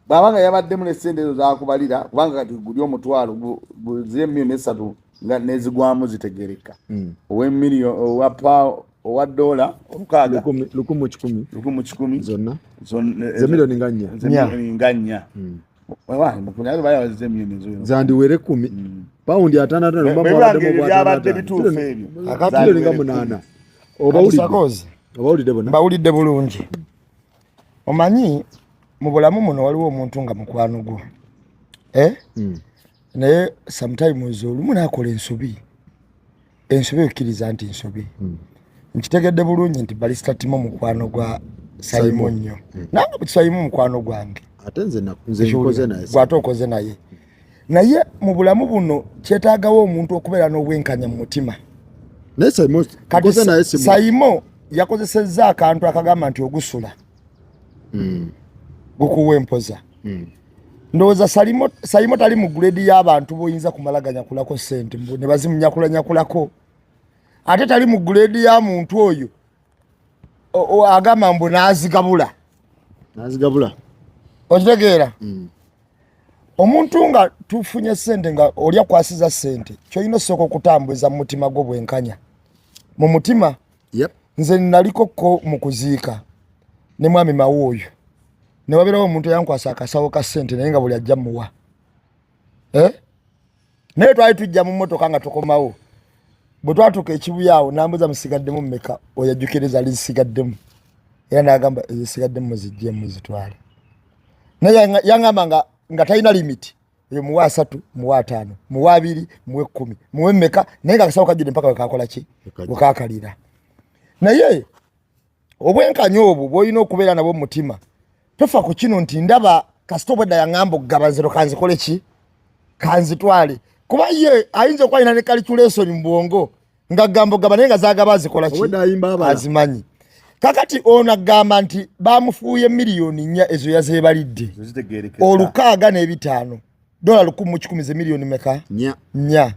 bw'aba nga yabaddemu ne sente ezo zakubalira, kubanga kati guli omutwalo zire 3 million nga nezigwamu zitegereka, ow'emiliyoni owa pa owa dola 6 1,100. 1,100. Zonna ze miliyoni nga 4. Ze miliyoni nga 4. Wewa, Mukunja bayawazize miliyoni ezo. Zandiwere 10, pawundi 55 Bwe biba nga ebyo byabadde bituufu ebyo. Miliyoni nga 8 obawulidde? Sakozi. Obawulidde bonna? Mbawulidde bulungi. Omanyi mu bulamu muno waliwo omuntu nga mukwano gwo, eh? Naye sometimes olumu nakola ensobi, ensobi okkiriza nti nsobi. Nkitegedde bulungi nti Balisita Timo mukwano gwa Saimo nnyo, nange Saimo mukwano gwange. Ate nze nze nkoze naye. Gwate okoze naye, naye mu bulamu buno kyetaagawo omuntu okubeera n'obwenkanya mu mutima. Naye Saimo Kati nkoze naye simu. Saimo yakozesezza akantu akagamba nti ogusula gukuwa empoza. Ndowooza Saimo tali mu grade y'abantu boyinza kumalaganyakulako sente mbu ne bazimunyakulanyakulako, ate tali mu grade ya muntu oyo agamba mbu n'azigabula. Nazigabula. Okitegeera? Omuntu nga tufunye sente nga oli akwasiza sente, kyolina osooka okutambuza mu mutima gwo bwenkanya mu mutima. Nze naliko ko mu kuziika ne mwami Mawo oyo, ne wabeerawo omuntu eyankwasa akasawo ka sente, naye nga buli ajja muwa, eh? Naye twali tujja mu mmotoka nga tukomawo, bwe twatuuka ekibuya awo nambuza, "Musigaddemu mmeka?" Oyo ajjukira ezaali zisigaddemu, era n'agamba, "Ezisigaddemu muzijje muzitwale." Naye yaŋŋamba nga talina limit eyo, muwe 30, muwe 50, muwe 20, muwe 10, muwe mmeka, naye nga akasawo kajjudde mpaka wekakola ki? Wekajja. Wekakalira. Naye obwenkanya obwo bwolina okubeera nabwo mu mutima, tofa ku kino nti ndaba kasita obwedda yaŋŋamba okugaba zero, kanzikole ki, kanzitwale, kuba ye ayinza okuba alina ne calculation mu bwongo nga gamba ogaba, naye nga zagaba azikola ki? Obwedda ayimba abala. Azimanyi. Kakati ono agamba nti bamufuuye 4 million, ezo yazeebalidde. Zitegerekeka. 65 dola 1,100 ze miliyoni meka? 4. 4.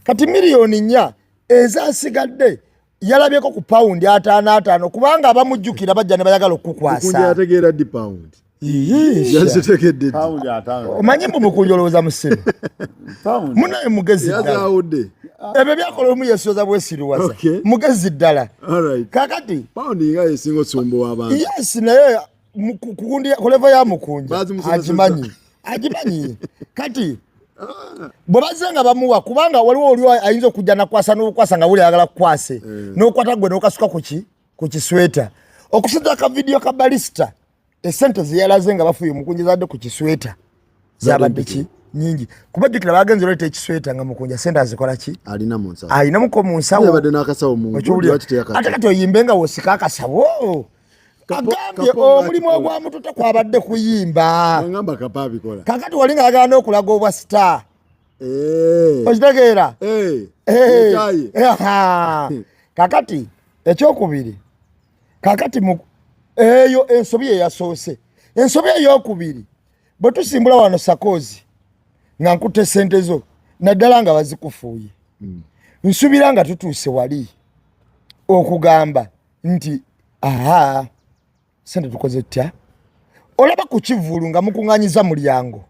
Kati 4 million ezasigadde yalabyeko ku pawundi 55, kubanga abamujjukira bajja ne bayagala Mukunja okukukwasa. yategeera ddi pawundi? Iyiisha. Yazitegedde ddi? Pawundi 50. Omanyi mbu Mukunja olowooza musiru? Pawundi. Munaye mugezi ddala. Yazaawudde. Ebyo byakola omu yesoza bwesiruwaza. Mugezi ddala. Alright. Kakati pawundi nga yesinga osumbuwa abantu. Yes, naye ku level ya Mukunja Bazimusomesezza. agimanyi, agimanyi. Kati bwe bazze nga bamuwa, kubanga waliwo oli ayinza okujja nakwasa n'obukwasa nga buli ayagala kukwase, n'okwata gwe n'okasuka kuki ku kisweta. Okusinza ka vidiyo ka Balisita, esente zeyalaze nga bafuye Mukunja zadde ku kisweta zabadde ki nyingi, kuba jjukira bagenze oleeta ekisweta nga Mukunja sente azikola ki? Alina mu nsawo. Ayinamuko mu nsawo. Yabadde n'akasawo mu Okiwulira? lwaki teyakata? Ate kati oyimbe nga wosika akasawo. Agambye Kapo nga omulimu akikola. ogwamututa kwabadde kuyimba. Ngamba Kapa abikola. Kakati wali nga ayagala n'okulaga obwa star. Okitegeera? Eh, yetaye. Aha. Kakati ekyokubiri, kakati eyo ensobi eyasoose, ensobi eyokubiri, bwe tusimbula wano Sakozi nga nkutte sente zo, naddala nga bazikufuuye, nsubira nga tutuuse wali okugamba nti aha, sente tukoze tutya? Olaba ku kivulu nga mukuŋŋanyiza mulyango,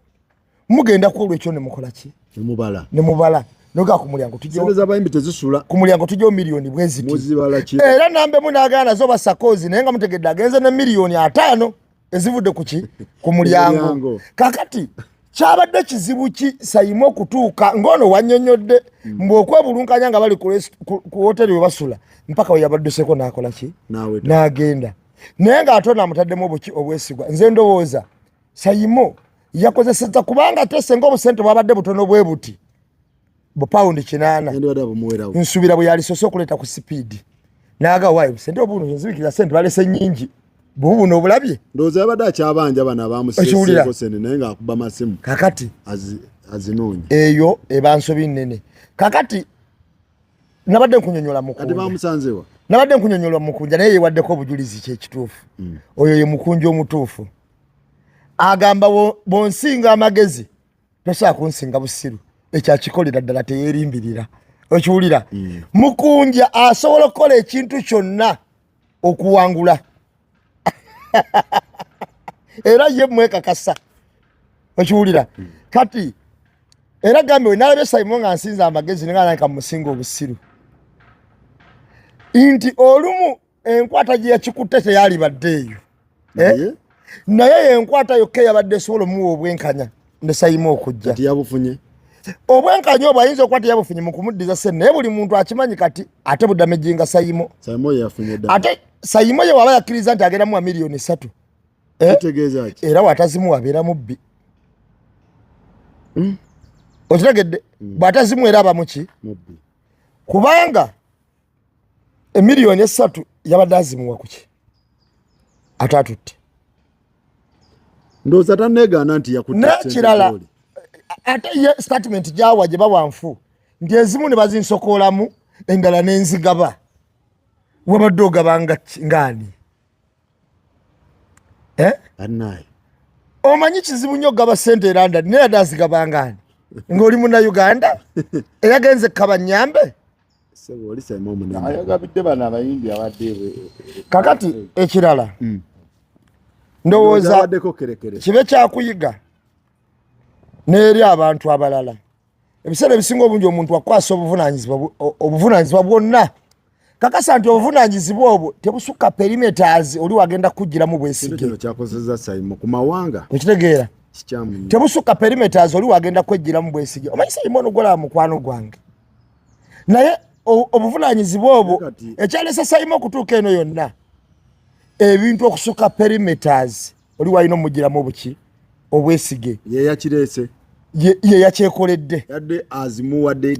mugenda ku olwekyo ne mukola ki? Nemubala. Ne mubala nogaa ku mulyango Sente tujjewo z'abayimbi tezisula. Ku mulyango tujjewo miliyoni bwe ziti. Muzibala ki? Era nambemu n'agaana nazo basakozi, naye nga mutegedde agenze ne 50 million ezivudde ku ki? Ku mulyango. Mulyango. Kakati kyabadde kizibu ki Sayimu okutuuka ng'ono wannyonnyodde mbu okwebulunkanya nga bali ku woteri we basula mpaka we yabadduseko n'akola ki? N'aweta. N'agenda, naye ng'ate ono amutaddemu obuki obwesigwa. Nze ndowooza Sayimo yakozeseza, kubanga ate senga obusente bwabadde butono bwe buti bupawundi 80, Yandibadde abumuwerawo. Nsuubira bwe yalisose okuleeta ku sipiidi n'aga waayo sente obuno nzibikira sente balese nnyingi bubuno obulabye. Ndowooza yabadde akyabanja bano Okiwulira? abamuseseeko sente, naye ng'akuba masimu Kakati azinoonya. Eyo eba nsobi nnene. Kakati nabadde nkunyonyola Kati Mukunja. bamusanzewa? Nabadde nkunyonyolwa Mukunja, naye yewaddeko obujulizi kyekituufu. Oyo ye Mukunja omutuufu. Agamba bw'onsinga amagezi tosobola kunsinga busiru. Ekyo akikolera ddala, teyeerimbirira. Okiwulira? Mukunja asobola okukola ekintu kyonna okuwangula, era ye mwekakasa. Okiwulira? Kati era gambe wenalabye Simon nga nsinza amagezi, nenga musinga obusiru, nti olumu enkwata gye yakikutte teyalibadde eyo. Eh? Naye yenkwata yokka eyabadde esobola omuwa obwenkanya ne Sayima okujja. Kati yabufunye. Obwenkanya obwo ayinza okuba teyabufunye mu kumuddiza sente, naye buli muntu akimanyi kati ate budamejinga Sayimo. Sayimo yafunye dda. Ate Sayimo ye waba yakkiriza nti agenda muwa miliyoni 3, eh? Kitegeeza ki? Era watazimuwa abeera mubbi. Okitegedde? Bw'atazimuwa era aba muki? Mubbi. Kubanga emiliyoni 3 yabadde azimuwa kuki ate atutte? Ndowooza tanneegaana nti yakutte ssente. N'ekirala, z'oli. Ate ye statement gyawa gye bawa nfu nti ezimu ne bazinsokoolamu, endala n'enzigaba. Wabadde ogaba ngaani? Eh? Annaye. Omanyi kizibu nnyo okugaba sente e London, naye yadde azigaba ngaani ng'oli Munnayuganda eyagenze kaba nyambe? Ssebo, oli Sayimo omunene. Ayagabidde bano abayimbi abadde Kakati ekirala, ndowooza abaddeko kerekere. Kibe kyakuyiga n'eri abantu abalala. Ebiseera ebisinga obungi omuntu akwasa obuvunanyizibwa obuvunanyizibwa bwonna, kakasa nti obuvunanyizibwa obwo tebusukka perimeters oli wagenda kugiramu Kintu bwesige. Kino kyakozesa Sayimo ku mawanga Okitegeera? kikyamu nnyo. Tebusukka perimeters oli wagenda kwejjiramu bwesige. Omanyi Sayimo ono gwolaba mukwano gwange, naye obuvunanyizibwa obwo ekyalesa Sayimo okutuuka eno yonna, ebintu okusukka perimeters oli walina omugiramu obuki obwesige. Ye yakireese. Ye yakyekoledde. Yadde azimuwadde.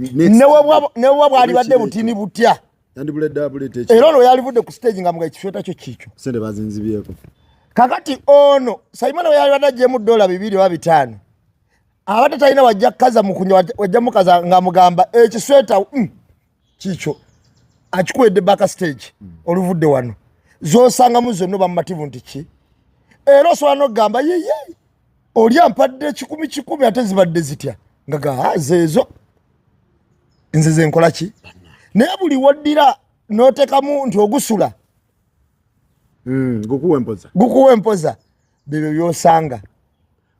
Newa bwalibadde butini butya. Yandibuledde abuleeta ekyo. Era olwo yalivudde ku stage nga muga ekisweta kyo kiikyo. Sente bazinzibyeko. Kakati ono Simon we yalibadde agyemu $2 oba 5, abadde talina wajja kukaza mukunya, wajja mukaza ng'amugamba ekisweta kiikyo, akikuwedde back stage. Oluvudde wano zosangamu zonna oba mumativu nti ki, era osobola n'okugamba yeye oli ampadde kikumi kikumi, ate zibadde zitya? Nga ga zeezo nze zenkola ki. Naye buli woddira n'otekamu nti ogusula Gukuwa empoza. Gukuwa empoza, bebyo byosanga.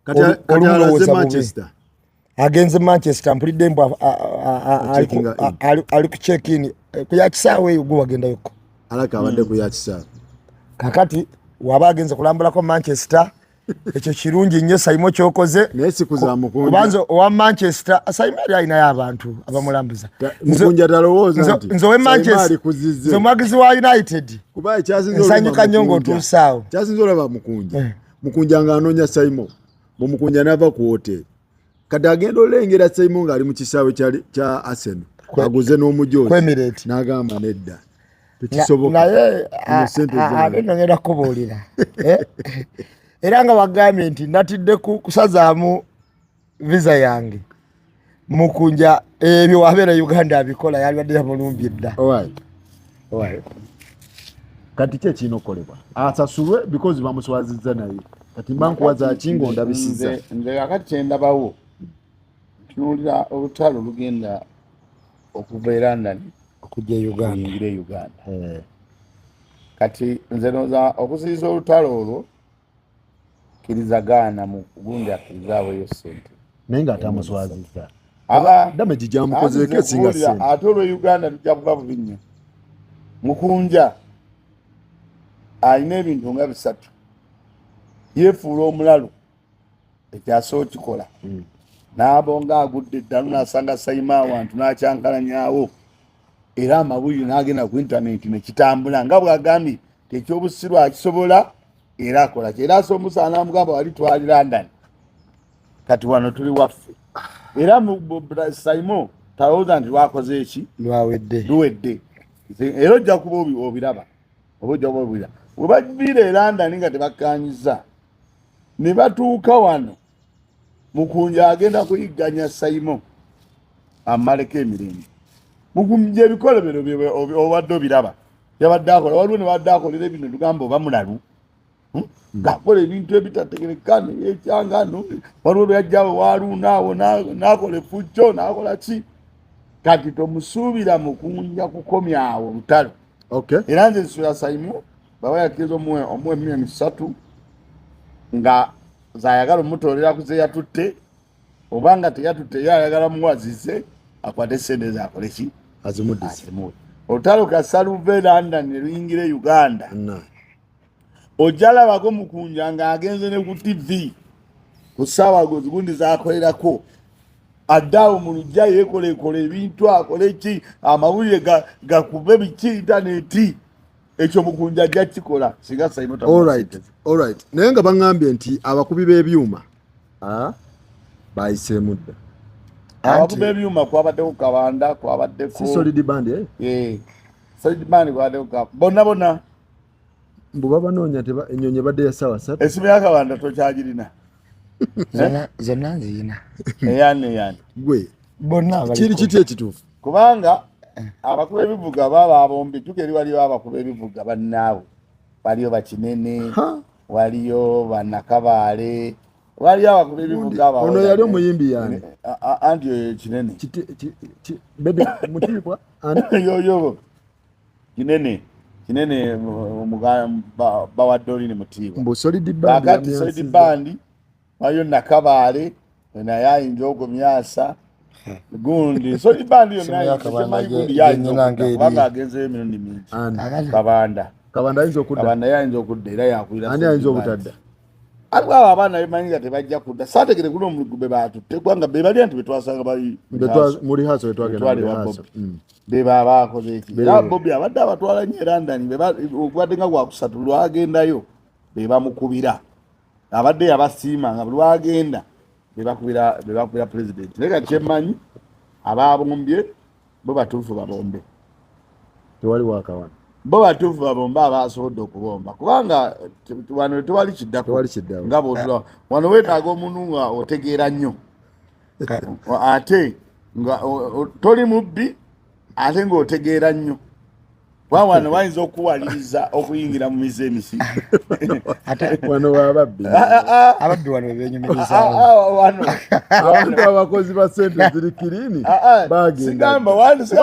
Kati kati Olumu alaze lowooza bubi. Manchester. Agenze Manchester, mpulidde mbu Checkinga in. ali ku check in ku ya kisaawe eyo gwe wagendayoko. Alaka abadde ku ya kisaawe. Kakati waba agenze kulambulako Manchester, ekyo kirungi nnyo Saimo kyokoze. Naye si kuza Mukunja. Kubanza owa Manchester Saimo yali alinayo abantu abamulambuza. Mukunja talowooza nti Nze owe Saimo Manchester, ali kuzizze. nze omwagizi wa United, Kuba ekyasinze nsanyuka olaba nnyo Mukunja. ng'otuusaawo. Kyasinze olaba Mukunja. Eh. Mukunja ng'anoonya Saimo. Bwe n'ava ku hotel. Kati agenda olengera Saimo ng'ali mu kisaawe kya Arsenal. Aguze n'omujoozi. Ku Emirates. N'agamba nedda. Tekisoboka. Naye Zino ssente zange. Ate nno ngenda kukubuulira. Eh? Era nga wagambye nti natidde kusazaamu visa yange, Mukunja ebyo wabeera Uganda abikola, yalibadde yamulumbye dda. Alright. Alright. Kati ki ekirina okukolebwa? Asasulwe because bamuswazizza, naye kati mba nkuwaza ki ng'ondabisizza? Nze kakati kyendabawo, ntunuulira olutalo lugenda okuva e London okujja e Uganda. Kuyingira e Uganda. Eh. Kati nze ndowooza okuziyiza olutalo olwo, kkiriza gaana mu gundi akkiriza aweeyo ssente. Naye ng'ate amuswazizza. Aba Damage gyamukozeeko anti nze esinga nkubuulira, ssente. Ate olwe Uganda tujja kuba bubi nnyo. Mukunja alina ebintu nga bisatu: yeefuula omulalu, ekyasooka okikola, n'abonga agudde eddalu n'asanga Sayima awantu n'akyankalanyawo era amabuyu n'agenda ku intaneti nekitambula nga bw'agambye ti ekyobusiru akisobola, era akola ki, era asomusa n'amugamba wali twali London, kati wano tuli waffe. Era Saimo talowooza nti lwakoze eki lwawedde. Luwedde. Era ojja kuba obiraba oba ojja kuba obiraba we baviira e London nga tebakkanyiza ne batuuka wano, Mukunja agenda kuyigganya Saimo amaleko emirembe. Mukunja ebikolobero bye obadde obiraba. Yabadde akola, waliwo ne badde akolera ebintu tugamba oba mulalu. Ng'akola ebintu ebitategereka neyekyanga. Waliwo lweyajjawo waluuna awo n'akola effujjo, n'akola ki. Kati tomusuubira Mukunja kukomyawo lutalo. Era nze nsuubira Saimu baba yakkiriza omuwa 3 million nga zayagala omutoolera ku ze yatutte, oba nga teyatutte, ye ayagala muwazize akwate sente zakole ki? Azimuddise. Azimuwe. Olutalo kasaluve London ne luyingira e Uganda, ojja labako Mukunja ng'agenze ne ku TV ku ssaawa gundi zakolerako, adde awo mu lujja yeekolekola ebintu, akole ki, amawulire gakube biki, intaneti. Ekyo Mukunja ajja kikola singa Saimo. Alright, naye nga baŋŋambye nti abakubi b'ebyuma bayiseemu dda. Abakubi b'ebyuma kwabaddeko Kabanda, kwabaddeko si Solid Band, eh? Eh, Solid Band kwabaddeko bonna bonna. Mbu babanoonya, ennyonyi ebadde ya ssaawa 3. Esimu ya Kabanda tokyagirina? Zonna nziyina. Eyani, eyani? Gwe. Bonna. Kiri kiti ekituufu? Kubanga abakuba ebivuga baba abombi tuka eri, waliyo abakuba ebivuga bannaabwe, waliyo bakinene, waliyo banakabaale, waliyo abakuba ebivuga. Ono yali omuyimbi yani? Anti oyo Kinene. Bebe Mutiibwa. Yoyo Kinene, Kinene bawadde olini Mutiibwa. Mbu Solid Band. Kakati Solid Band waliyo Nakabaale, naye ayinza ogumyasa gundi. Solid Band yonna gundi yayinza kubanga agenzeyo emirundi mingi. Kabanda. Kabanda ayinza okudda. Kabanda yayinza okudda era yakulira. Ani ayinza obutadda? Aliwo abo abaana bemanyi nga tebajja kudda. Saategere kuno omuligu be batutte, kubanga be bali nti betwasanga bali mu rehearsal, betwagenda mu rehearsal. Be baba bakoze eki. Era Bobi abadde abatwala nnyo e London, okubadde nga gwakusatu lwagendayo be bamukubira. Abadde yabasiima nga buli lwagenda be bakubira president. Naye kati kyemmanyi, ababombye bo batuufu babombe. Tewali wakawana. Bo batuufu babombe abasobodde okubomba, kubanga wano tewali kiddako. Tewali kiddako. Nga bwotula wano weetaaga omuntu nga otegeera nnyo, ate nga toli mubbi, ate ng'otegeera nnyo, kuba wano bayinza okuwaliriza okuyingira mu mize emisi. Wano bababbi. Ababbi wano bebenyumirizaawo. Wano abantu abakozi ba sente ziri clean bagenda.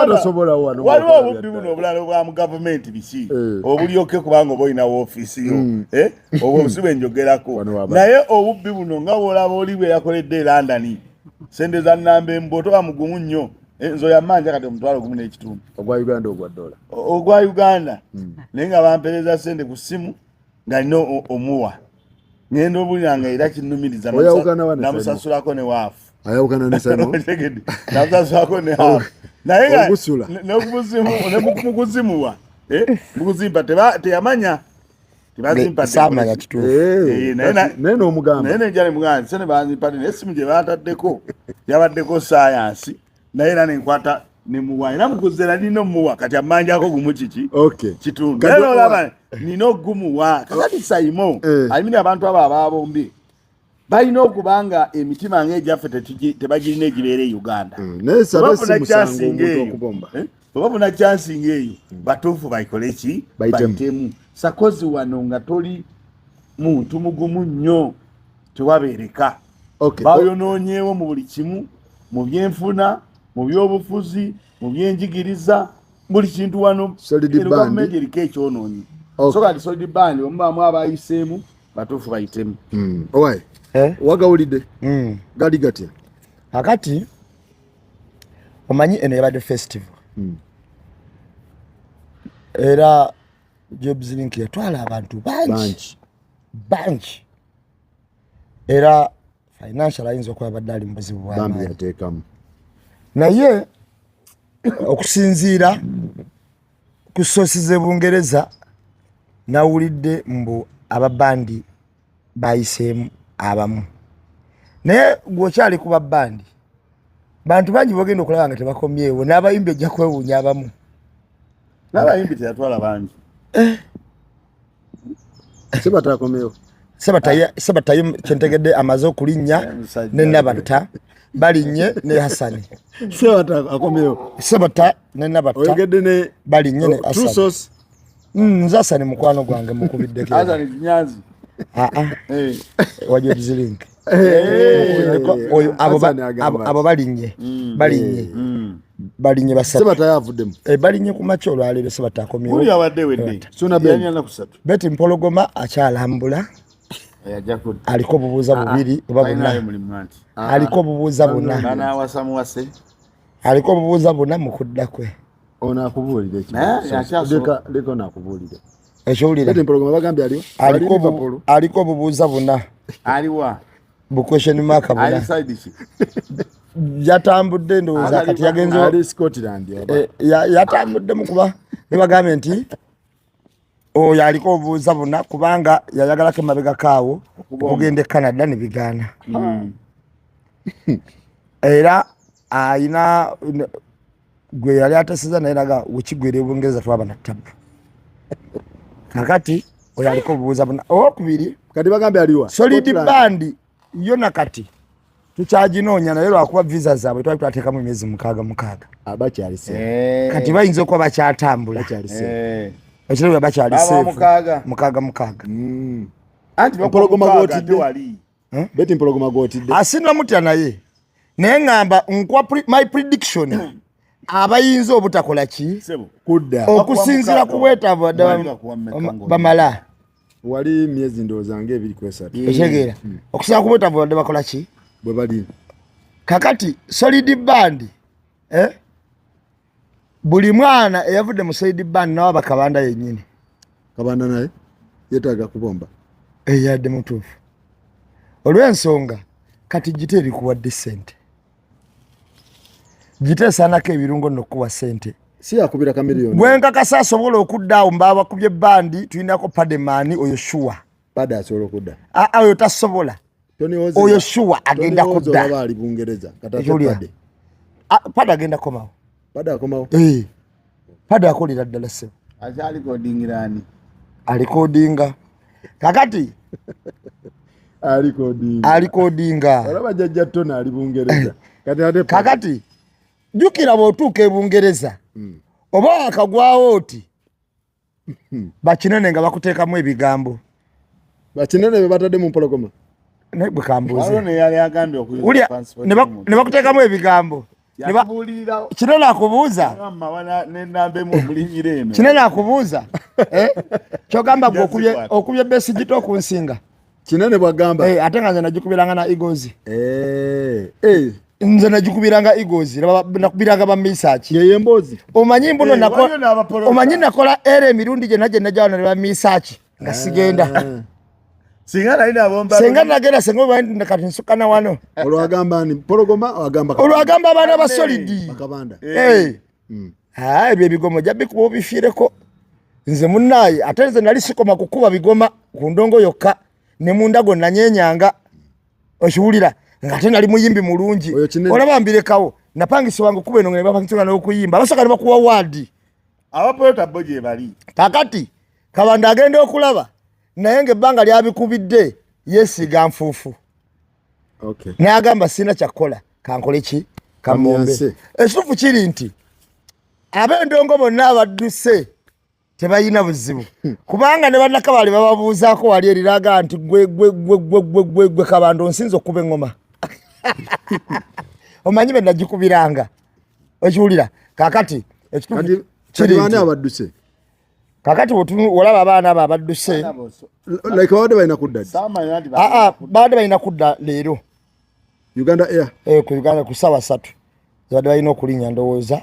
Tosobola wano. Waliwo obubbi buno obulala obwa mu gavumenti biki, obulyoke, kubanga oba olina woofiisi yo, obwo si bwe njogerako. Naye obubbi buno nga bwolaba oli bwe yakoledde e London, sente za namba embwo, toba mugumu nnyo. Nze oyo amanja kati 15,000. Ogwa Uganda, ogwa dola? Ogwa Uganda. Naye nga bampereza sente ku ssimu nga nina omuwa, ngenda obulira nga era kinumiriza, namusasulako ne waafu. Ayawukana ne Simon. Namusasulako ne waafu, naye nga mukuzimuwa, mukuzimpa teyamanya. Tebazimpa kituufu. Naye n'omugamba. Naye nenjala mugamba sente banzimpadde, naye essimu gye bataddeko yabaddeko sayansi, naye era nenkwata nemuwa, era mukuzera nina omuwa. Kati amanjako gumu kiki kitundu, naye nolaba nina ogumuwa. Kakati Saimo alimini abantu abo ababombi balina okuba nga emitima ngaegyaffe tebagirina egibeera e Uganda. Bwebafuna kyansinga eyo, batuufu bakole ki? Bayitemu. Sakozi wano nga toli muntu mugumu nnyo tewabeereka. Bayonoonyeewo mu buli kimu, mu byenfuna, mu byobufuzi, mu byenjigiriza, buli kintu wano. Gavumenti eriko ekyonoonyi. So kati Solid Band omubaamu abayiseemu batuufu bayitemu. Owaye, wagawulidde? Gali gatya? Kakati omanyi eno yabadde festival, era Jobs Link yatwala abantu bangi bangi, era financial ayinza okuba abadde ali mu buzibu bwamaanyi yateekamu. Naye okusinziira ku source z'e Bungereza, nawulidde mbu ababandi bayiseemu abamu, naye gweokyali ku babandi, bantu bangi bogenda okulaba nga tebakomyewo, n'abayimbi ojja kwewuunya abamu. N'abayimbi teyatwala bangi. Sebatakomyewo. Sebatayo kyentegedde amaze okulinnya ne Nabatta balinnye ne Hasani. Sebata akomyewo. Sebata ne Nabatta oyogedde ne balinnye ne True Source. Nze Asani mukwano gwange mukubiddeko. Asani Nyanzi. Ah, ah. Eh. Wajobzilink. Eh, Oyo abo Hassan agamba abo balinye. Balinye. Balinye basatu. Sebata yavuddemu. Eh, balinye ku makya olwaleero Sebata akomyewo. Buli abadde wedde. Suna Ben. Yali alina kusatu. Betty Mpologoma akyalambula. Yajja kudda. Aliko obubuuza bubiri oba Talinayo buna. mulimu anti. Aliko obubuuza buna. Banaawasa muwase. Aliko obubuuza buna mu kudda kwe. Ono akubuulire Naye akyasobola. Leka ono akubuulire. Ekiwulira. Betty Mpologoma bagambye aliwo. Ali Aliko Liverpool. aliko obubuuza buna. Aliwa. Bu question mark Ali buna. side ki? Yatambudde ndowooza Ali kati yagenze Ali Scotland oba. Eh, yatambudde mu kuba ne bagambye nti oyo aliko obuuza buna kubanga yayagalako emabega kaawo okugenda e Canada ne bigaana. Era ayina gwe yali ateseza naye naga wekigwera e Bungereza twaba na tabu. Kakati oyo aliko obuuza buna. Owokubiri Kati bagambye aliwa. Solid Scotland. Band yo nakati tukyaginoonya naye lwakuba visa zaabwe twali twateekamu emyezi mukaaga mukaaga. Abakyali se. Eh. Kati bayinza okuba bakyatambula. Bakyali se. Eh. Ekirabira bakyali Baba safe. mukaaga. Mukaaga mukaaga. Anti Mpologoma mukaaga gw'otidde. ate wali. Betty Mpologoma gw'otidde. Asinamutya naye naye ŋŋamba nkuwa my prediction abayinza obutakola ki Sebo. Kudda. okusinziira ku bwetaavu badde Wali bakuwa mmeka ng'oli? bamala Wali myezi ndowooza nga 2 ku 3. ekitegeera okusinziira ku bwetaavu badde bakola ki Bwe bali. kakati Solid Band eh? Buli mwana eyavudde mu Solid Band nawe bakabanda yennyini. Kabanda naye yeetaaga kubomba. Eyadde mutuufu olw'ensonga kati gita erikuwadde sente gita esaanako ebirungo nno okukuwa sente. Si yakubira Chameleone. Gwenkakasa asobola okudda awo mbaba bakubye bandi tulinako Pademani oyo sure. Pade asobola okudda. Aa oyo tasobola. Tony Ozi. Oyo sure agenda Tony Ozi kudda. olaba ali Bungereza. Kati ate Ekyolya. Pade. Ah, Pade agenda komawo. Pade akomawo. Eh. Pade akolera ddala ssebo. Akyali kodingirani. Alikodinga kakati Alikodinga. Alikodinga. Olaba jjajja Tony ali Bungereza. Kati ate Pade. Kakati jjukira bw'otuuka e Bungereza oba wakagwawo oti bakinene nga bakuteekamu ebigambo. Bakinene be batadde mu Mpologoma. Naye bwe kambuuze. Waliwo ne yali agambye okuyuza Wulira, passport y'omuntu. ne bakuteekamu ebigambo. Yakubuulirirawo. Kinene akubuuza. Mama wana n'ennamba emu omulinnyira eno. Kinene akubuuza. Eh? Kyogamba gwe Yazikwata. okubye bass guitar okunsinga. Kinene bw'agamba. Eh, ate nga nze nagikubiranga na Eagles. Eh. Eh. Nze nagikubiranga Eagles, nakubiranga ba Misaki. Ye emboozi. Omanyi mbuno Eh, waliyo n'abapolota. omanyi nakola era emirundi gyonna gye najja wano ne ba Misaki nga sigenda. Singa nali nabomba. Senga nagenda senga omanyi nti kati nsukana wano. Olwo agamba ani? Mpologoma agamba Olwo agamba abaana ba Solid. Bakabanda. Eh. Ah, ebyo ebigomo ojja bikuba obifiireko. Nze munnaaye ate nze nali sikoma kukuba bigoma ku ndongo yokka ne mu ndago nanyenyanga. Okiwulira ng'ate nali muyimbi mulungi. Oyo kinene. Olaba mbirekawo napangisibwanga okuba eno nga ne bapangisibwa n'okuyimba basooka ne bakuwa waadi. Abapolota bo gye bali. Kakati Kabanda agenda okulaba naye ng'ebbanga lyabikubidde yeesiiga nfuufu. Okay. N'agamba sirina kyakukola kankole ki kamombe. Kamyanse. Ekituufu kiri nti ab'endongo bonna abadduse tebalina buzibu kubanga ne bannakabaale bababuuzaako wali eriraga nti gwe gwe gwe gwe gwe gwe gwe Kabanda onsinza okuba eŋŋoma. Omanyi be nagikubiranga okiwulira kakati ekituufu Kati kiri kati baani nti abadduse? kakati olaba abaana abo abadduse Like babadde balina kudda ddi? Saamanya nti aa babadde balina kudda leero. Uganda Air. Eh, ku Uganda ku ssaawa 3 zibadde balina okulinnya ndowooza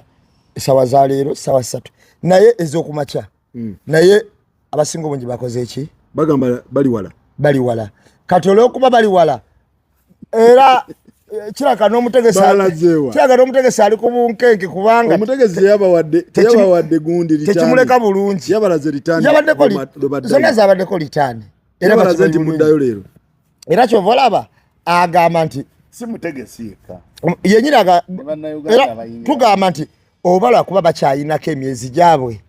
essaawa za leero ssaawa 3 naye ez'okumakya. Naye abasinga obungi bakoze ki? Bagamba bali wala. Bali wala. Kati olw'okuba bali wala era kiraka n'omutegesi Balazeewa. kiraka n'omutegesi ali ku bunkenke kubanga Omutegesi teyabawadde gundi return. Tekimuleka bulungi. Yabalaze return. Yabaddeko lwe baddayo. zonna zabaddeko litaani. Era Yabalaze bakimanyi nti bulungi. muddayo leero. Era kyova olaba agamba nti si mutegesi yekka. Yenyini Ne bannayuganda era abayingira. tugamba nti oba lwakuba bakyayinako emyezi gyabwe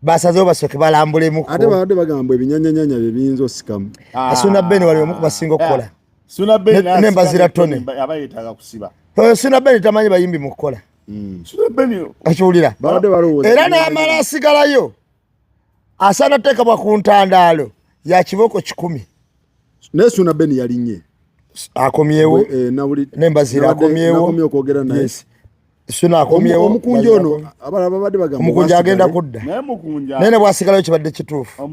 basazeewo basooke balambulemuko. Ate babadde bagamba ebinyanyanyanya bye biyinza osikamu. Asuna Ben wali omu ku basinga okukola. Suna Ben N'embazira Tony. Aba yeetaaga kusiba. Suna Ben tamanyi bayimbi mu kukola. Suna Ben Okiwulira? Babadde balowooza. Era n'amala asigalayo. Asaana teekebwa ku ntandaalo ya kibooko 1,000. Naye Suna Ben yalinye akomyewo eh, nembaziira akomyewo okwogera naye. Suna akomyewo. Omukunja ono abalala babadde bagamba omukunja agenda kudda, naye ne bwasigalayo kibadde kituufu,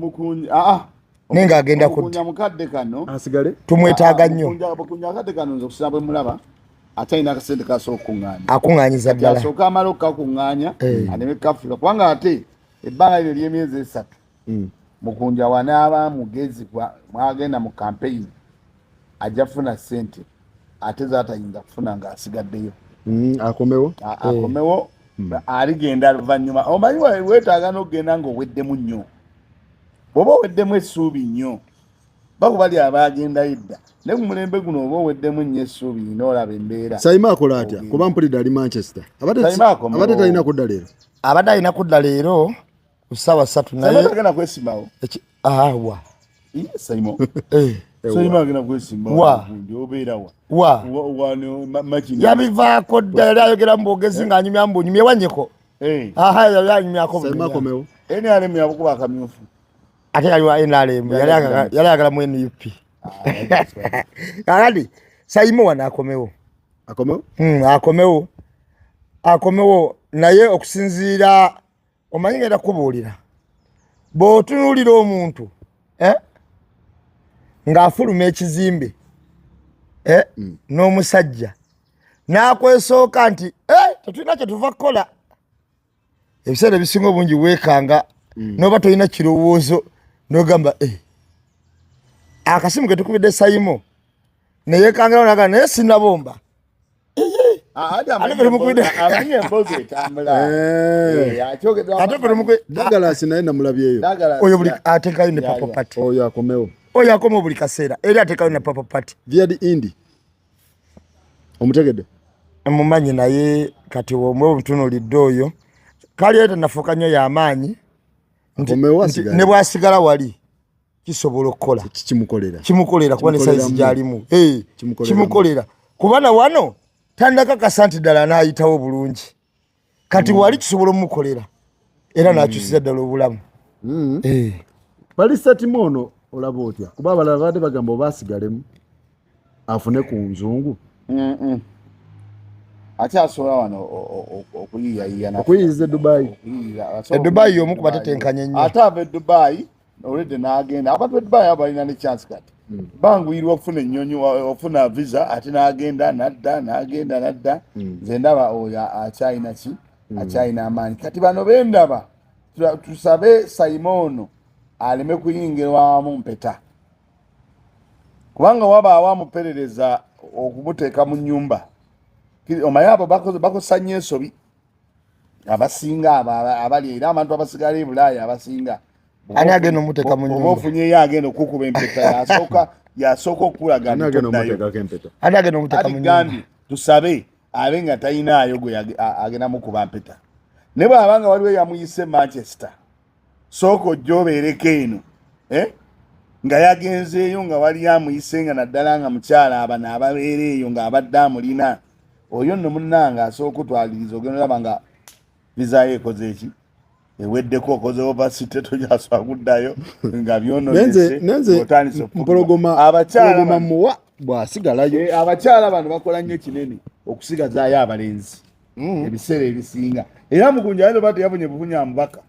naye ng'agenda kudda mukadde kano asigale, tumwetaaga nnyo. Omukunja akadde kano nze okusinga bwe mulaba atalina akasente kasobola okukuŋŋaanya, akuŋŋaanyiza ddala, asooka amala okukakuŋŋaanya aleme kafirwa, kubanga ate ebbanga lino ery'emyezi 3 Mukunja wanaaba mugezi mwagenda mu campaign ajja kufuna ssente ate zatayinza kufuna ng'asigaddeyo. Akomewo, akomewo aligenda luvannyuma. Omanyi weetaaga n'okugenda ng'oweddemu nnyo, bw'oba oweddemu essuubi nnyo, bakubali abagendayo dda, ne ku mulembe guno oba oweddemu nnyo essuubi n'olaba embeera. Saima akola atya? Kuba mpulidde ali Manchester, abadde talina kudda leero. Abadde alina kudda leero ku ssaawa 3, naye agenda kwesimbawo. Awa Saimo Saimo agenda kwesimbawo, obeera wa yabivaako dda, yali ayogera mu bwogezi ng'anyumya mu bunyumya ewanyeko. Aha, yali anyumyako. Saimo akomewo. NRM yabukuba akamyufu. Ate yali wa NRM, yali ayagala mu NUP. Kakati Saimo wano akomewo. Akomewo? Akomewo, akomewo, naye okusinziira omanyi ngenda kubuulira, bw'otunuulira omuntu ng'afuluma ekizimbe n'omusajja n'akwesooka nti tetulina kye tuva kukola, ebiseera ebisinga obungi weekanga n'oba tolina kirowoozo n'ogamba akasimu ke tukubidde Saimo neyeekangirawo naga naye sinabomba. Douglas naye namulabyeyo. Oyo buli ateekayo ne Purple Party. Oyo akomewo. Oyo akomewo buli kaseera, era ateekayo ne Purple Party. Viadi Indi omutegedde? Mumanyi, naye kati omwe omutunuulidde oyo kali tanafuuka nnyo y'amaanyi ne bwasigala wali kisobola okukola. Kimukolera. Kimukolera kuba ne size gyalimu kimukolera, kuba na wano tandakakasa nti ddala anaayitawo bulungi. Kati wali kisobola omukolera era n'akyusiza ddala obulamu. Balisatimu ono olaba otya? Kuba abalala babadde bagamba oba asigalemu afune ku nzungu. Akyasobola wano okuyiyayiya okuyiyiza e Dubai. E Dubai omu kuba tetenkanye nnyo. Ate ava e Dubai olwedde n'agenda. Abantu b'e Dubai abo balina ne chance kati, banguyirwa okufuna ennyonyi, okufuna visa, ate n'agenda nadda, n'agenda nadda. Nze ndaba oyo akyalina ki, akyalina amaanyi. Kati bano bendaba tusabe Saimono aleme kuyingirwamu mpeta, kubanga wabaawo amuperereza okumuteeka mu nnyumba. Omanyi abo bakosa nnyo ensobi abasinga abo abali era abantu abasigala e Bulaaya abasinga. Ani agenda omuteeka mu oba nyumba? Ofunyeyo agenda okukuba empeta, yasooka okukulaga Ani nti agenda toddayo. omuteekako empeta? Ani agenda omuteeka Ati mu nyumba? gambye tusabe abe nga talinaayo gwe agenda mukuba mpeta, ne bw'aba nga waliwo eyamuyise Manchester, sooka ojja obeereko eno, eh? Nga yagenzeeyo nga wali amuyise, nga naddala nga mukyala abano ababeera eyo ng'abadde amulina oyo nno munnange asooka okutwaliriza, ogenda olaba nga vizayo ekoze eki eweddeko, okoze overstay, tojasobola kuddayo nga byononese, Nenze otandise okufugibwa. mpologoma Abakyala mpologoma muwa bw'asigalayo. Abakyala bano bakola nnyo kinene okusigazaayo abalenzi ebiseera ebisinga, era Mukunja ayinza oba teyabunye bufunya mubaka,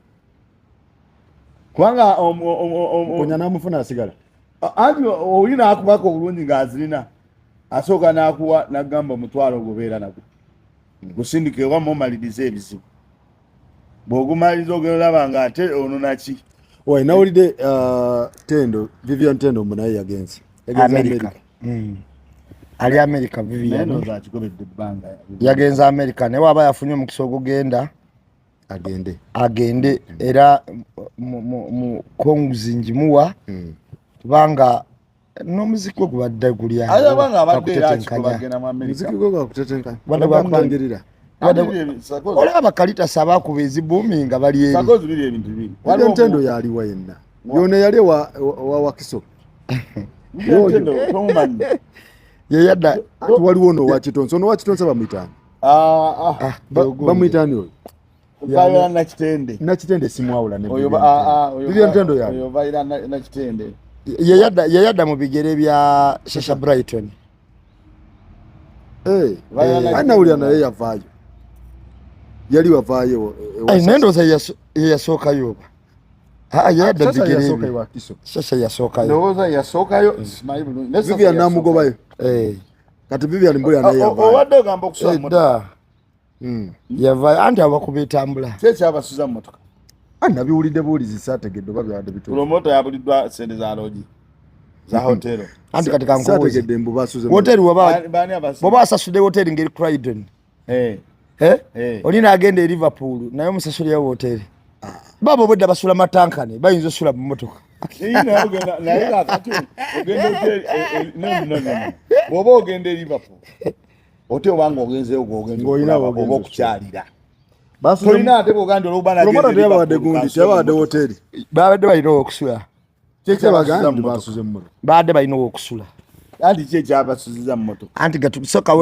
kubanga Mukunja n'amufuna asigala. Anti oli n'akubaka obulungi ng'azirina, asooka n'akuwa n'agamba omutwalo ogobeera nagwo gusindika ewamu omalirize ebizibu, bw'ogumaliriza ogenda olaba nga ate ono naki. Wai nawulidde Tendo, Vivian Tendo mbu naye yagenze. Yagenze America. Ali America. Naye Vivian ndowooza akigobedde ebbanga. Yagenze America, naye waba yafunye omukisa ogugenda agende. Agende, era mu congs njimuwa kubanga n'omuziki gwe gubadde guli awo, Aye abanga abadde era gwakutetenkanya. akigobagenda mu America. Muziki gwe gwakutetenkanya. Badde Gwakupangirira. Olaba bakalitasi abakuba ezibuumi nga bali eri. Sakozi biri ebintu bibiri. Vivian Tendo yaliwa yenna? Yona yali wa Wakiso. Vivian Tendo tomumanyi? Ye yadda. Anti waliwo ono owa Kitonsa, ono owa Kitonsa bamuyitaani? Ah, ah. Bamuyitaani oyo? Vaira Nakitende. Nakitende simwawula ne Oyo Vivian ah Tendo. ah oyo Vivian Tendo yani. Oyo Vaira Nakitende. Ye yadda mu bigere bya Shasha Brighton. Eh, Vaira Nakitende. anawulira naye yavaayo, yali wavaayo. Ai, naye ndowooza ye yasookayo oba. Ah, ye yadda mu Sasa bigere yasooka bye. ewa Kiso. Shasha yasookayo. Ndowooza yasookayo simanyi bulungi. Naye Sasa Vivian yasookayo. namugobayo. Eh. Kati Vivian mbulira naye yavaayo. Obadde ogamba okusula mu mmotoka. Edda yavaayo anti abakuba etambula. Ki ekyabasuza mu mmotoka? Ah, nabiwulidde buwulizi, saategedde oba byabadde bituufu. Promota yabuliddwa sente za lodge za hotelo. Anti kati kankubuuze, Saategedde mbu basuze mu- woteri waba Baani abasuze? bw'oba wasasudde woteri ngeri Croydon, eh? Eh. Oli n'agenda e Liverpool naye omusasulirayo woteri, baba obwedda basula matankane, bayinza osula mu motoka. Naye naye naye kakati ogenda otya no, no, no, no. Bw'oba ogenda e Liverpool ote obanga ogenzeyo gw'ogenza Ng'olina okulaba w'ogenza oba okukyalira. Basuze mu- Tolina ate bw'ogamba nti olw'okuba nagenze Promota e teyabawadde Liverpool, gundi, kansule mu teyabawadde mmotoka. woteri. Babadde balina owokusula. Ki ekyabasuza Bagambye mu mmotoka? basuze mu mmotoka. Babadde balina owokusula. Anti ki ekyabasuziza mu mmotoka? Anti gatu soka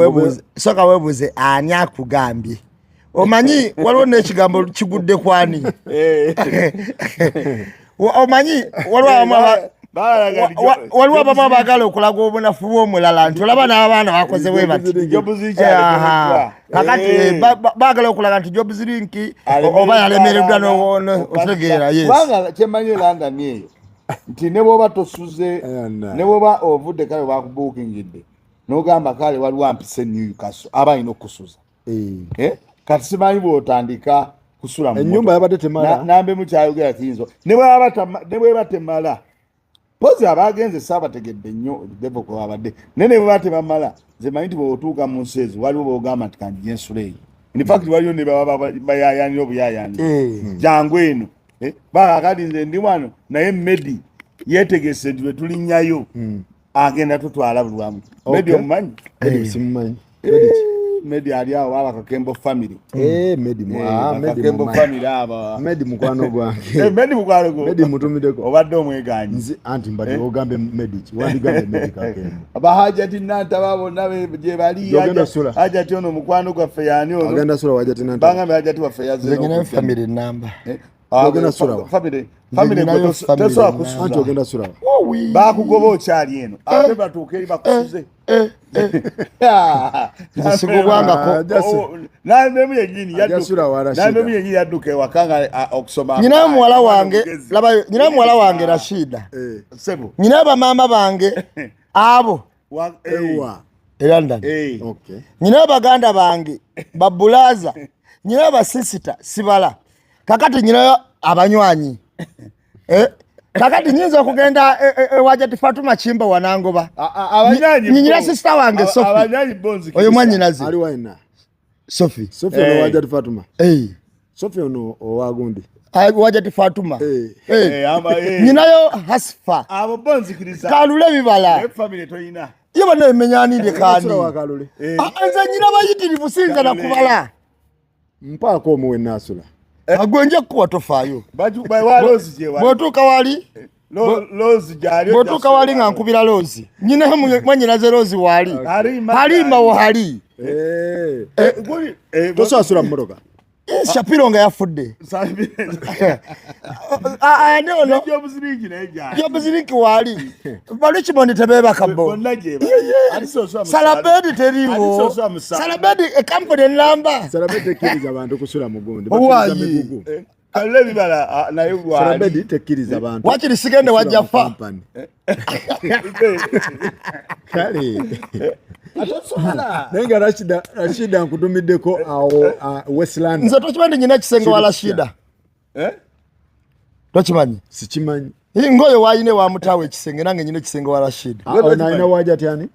weebuuze ani akugambye. Omanyi waliwo n'ekigambo kigudde kwani. Omanyi waliwo abamu waliwo abamu abaagala okulaga obunafu bw'omulala nti olaba n'abaana bakoze bwe bati. Aha. Kakati baagala okulaga nti Jobs Link oba yalemereddwa otegeera, yes. Kubanga kyemanyi e London eyo nti ne bwoba tosuze, Ayana. ne bwoba ovudde kale bakubuukingidde n'ogamba kale waliwo ampise Newcastle, aba alina okusuza. Eh? Kati simanyi bw'otandika kusula mu Ennyumba mmotoka. yabadde temala. Nambemu kyayogera kiyinza ne bweba temala, pozi abagenze saabategedde nnyo devo kwe babadde, naye ne bweba tebamala, nze manyi nti bw'otuuka mu nsi ezo waliwo bwogamba nti kanjije ensula eyo. In fact waliyo ne baba bayayanira obuyayanira, jangu eno. Eh, bakakati nze ndi wano naye Medi yeetegese nti bwe tulinnyayo agenda tutwala buli wamu. Medi omumanyi? Medi simumanyi. Medi ali awo aba Kakembo family. Eh, Medi ah, Medi Kakembo mumanyi. family aba. Medi mukwano gwange. Eh, Medi mukwano gwo. Medi mutumiddeko. Obadde omweganyi. Nze anti mbadde ogambe Medi ki? Wandigambe Medi Kakembo. Abahajati Nantaba bonna gye bali. Gy'ogenda osula. Hajati ono mukwano gwaffe yaani ono? Agenda sula wajati Nantaba. Bangambe hajati waffe yazze Nze nyinayo n'okujja. family namba. Eh, Ogenda sula wa? Family Nze nyinayo gwe family tosobola namba. kusuza. Anti ogenda sula wa? Bakugoba okyali eno ate batuuke eri bakusuze. Nze sigobwangako. Ah, Nambemu yennyini Ajja sula wa Rashida. Nambemu yennyini yadduka ewaka nga okusoma. Nyinayo muwala wange, Mugezi. labayo, nyinayo muwala wange Rashida. Eh, Sebo. Nyinayo bamaama bange abo ewa. e London. Okay. Nyinayo baganda bange babulaza, nyinayo basisita sibala. Kakati nyinayo abanywanyi. Eh, kakati nyinza okugenda ewajati Fatuma Kimba wanangoba. Abanywanyi Nyina sister wange Sophie. Abanywanyi bo nzikiriza. Oyo mwanyinaze. Ali waina. Sophie. Sophie ono Eh. wajati Fatuma. Eh. Sophie ono owa gundi. Wajati Fatuma. Eh. Eh. Nyinayo Hasfa. Abo bo nzikiriza. Kalule bibala. Naye family toyina. Ye bonna emenyanire kani. Sula wa Kalule. Ah, nze nyina bayitirivu, sinza nakubala. Mpaako omuwe naasula. Agwe nja kukuwa, tofaayo. Loozi gye wali. Bw'otuuka wali, Loozi gyali. bw'otuuka wali nga nkubira Loozi. Nyina mwanyinaze Loozi waali. Halima. Halima wali. Eh. Guli Tosobola sula mu mmotoka. Shapiro nga yafudde. Ani ono? Jobs Link naye gyali. Jobs Link waali. Ba Richmond tebeebaka bo. Bonna gye bali. Ate soswa mu Salabedi Ate teriiwo. soswa mu Salabedi ekampuni enamba. Salabedi tekkiriza abantu kusula mu gundi. Owaayi. Bakkiriza migugu. Kalule bibala naye lwali. Salabedi tekkiriza bantu. Wakiri sigende kusula wajja mu fa. company. Kale. Atosobola. Naye nga Rashida nkutumiddeko awo West London. Nze tokimanyi nyina ekisenge wa Kiri Rashida. Eh? Tokimanyi. Sikimanyi. Ngoyo wayine wa mutaawe ekisenge, nange nyina ekisenge wa Rashida. Ah, ono alina wajati ani?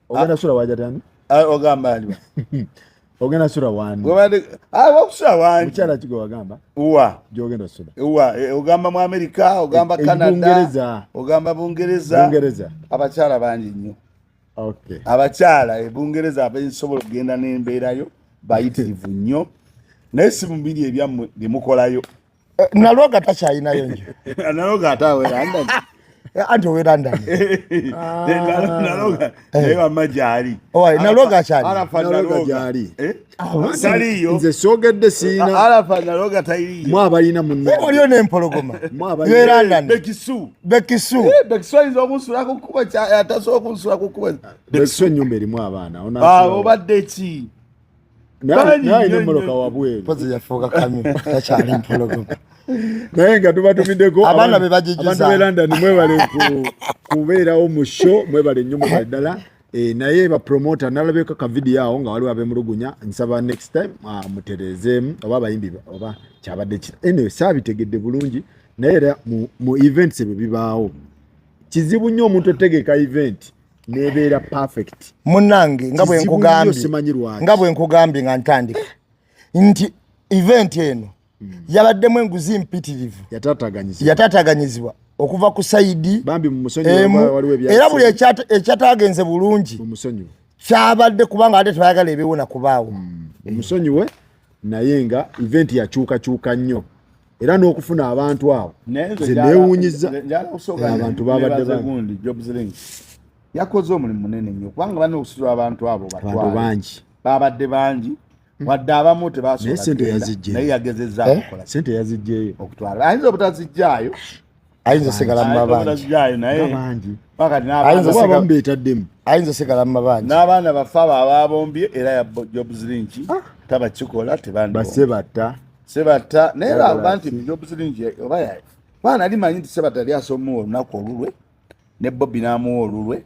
Ogenda sula wajati ani? Ogamba aliwa? Ogenda sula wani? Wakusula wangi. Mukyala ki gwe wagamba Uwa. gy'ogenda osula? Uwa, ogamba mu Amerika, ogamba Canada, Bungereza. ogamba Bungereza. Bungereza. Abakyala bangi nnyo. Okay. Abakyala e Bungereza abensobola okugenda n'embeerayo bayitirivu nnyo, naye si mubiri ebyammwe byemukolayo. Nalwoga takyayinayo njo. Nalwoga ate awera. Anti owe London. Naloga naye wamma gyali. Owa, Naloga akyali. Arafa Naloga Naloga. gyali. Eh? Taliiyo. Nze soogedde siina. Arafa Naloga taliiyo. Mwe abalina munna. Waliyo n'empologoma. Mwe abalina- Ye London. Bekisu. Bekisu. Eh, Bekisu ayinza okunsulako kuba atasobola kunsulako kuba. Bekisu ennyumba erimu abaana. Ah, obadde ki? Naye Bangi alina nnyo emmoloka nnyo. wabweru. Mpozi yafuuka kamyu takyali mpologoma. Naye nga tubatumiddeko Abaana be bagijuza. abantu b'e London, mwebale kubeerawo mu show, mwebale nnyo, mwebale ddala. Naye bapromota nalabeko ka video awo nga waliwo abemulugunya. Nsaba next time mutereezeemu oba abayimbi oba kyabadde ki. Anyway, saabitegedde bulungi, naye era mu events ebyo bibaawo. Kizibu nnyo omuntu otegeka event nebeera perfect. Munnange, nga bwe Kizibu nnyo, nkugambye, simanyi lwaki. nga bwe nkugambye nga ntandika nti event eno yabaddemu enguzi mpitirivu. Yataataganyizibwa. Yataataganyizibwa okuva ku side Bambi mumusonyiwe, emu waliwo ebya era buli ekyatagenze bulungi mumusonyiwe. kyabadde kubanga ate tebayagala ebiwona kubaawo. Omusonyiwe, naye nga event yakyukakyuka nnyo era n'okufuna abantu abo Naye nze nze neewuunyiza. Njala okusooka Abantu babadde nebaze bangi. gundi Jobs Link yakoze omulimu munene nnyo, kubanga balina okusitula abantu abo Abantu batwale. bangi. Babadde bangi, wadde abamu tebasobola Naye ssente kugenda, yazigyeyo. naye yagezezzaako okukola Sente yazigyeyo. okutwala. Ayinza obutazijjaayo. Ayinza osigala mu Ayinza mabanja. obutazijjaayo, naye Nga bangi. pakati Ayinza n'abaana Oba abamu beetaddemu. Ayinza osigala mu mabanja. N'abaana bafe abo ababombye era ya Jobs Link tabakikola tebandi. Basebatta. Sebatta naye lwakuba nti Jobs Link oba kuba nali manyi nti Sebatta yali asomuwa olunaku olulwe ne Bobi n'amuwa olulwe,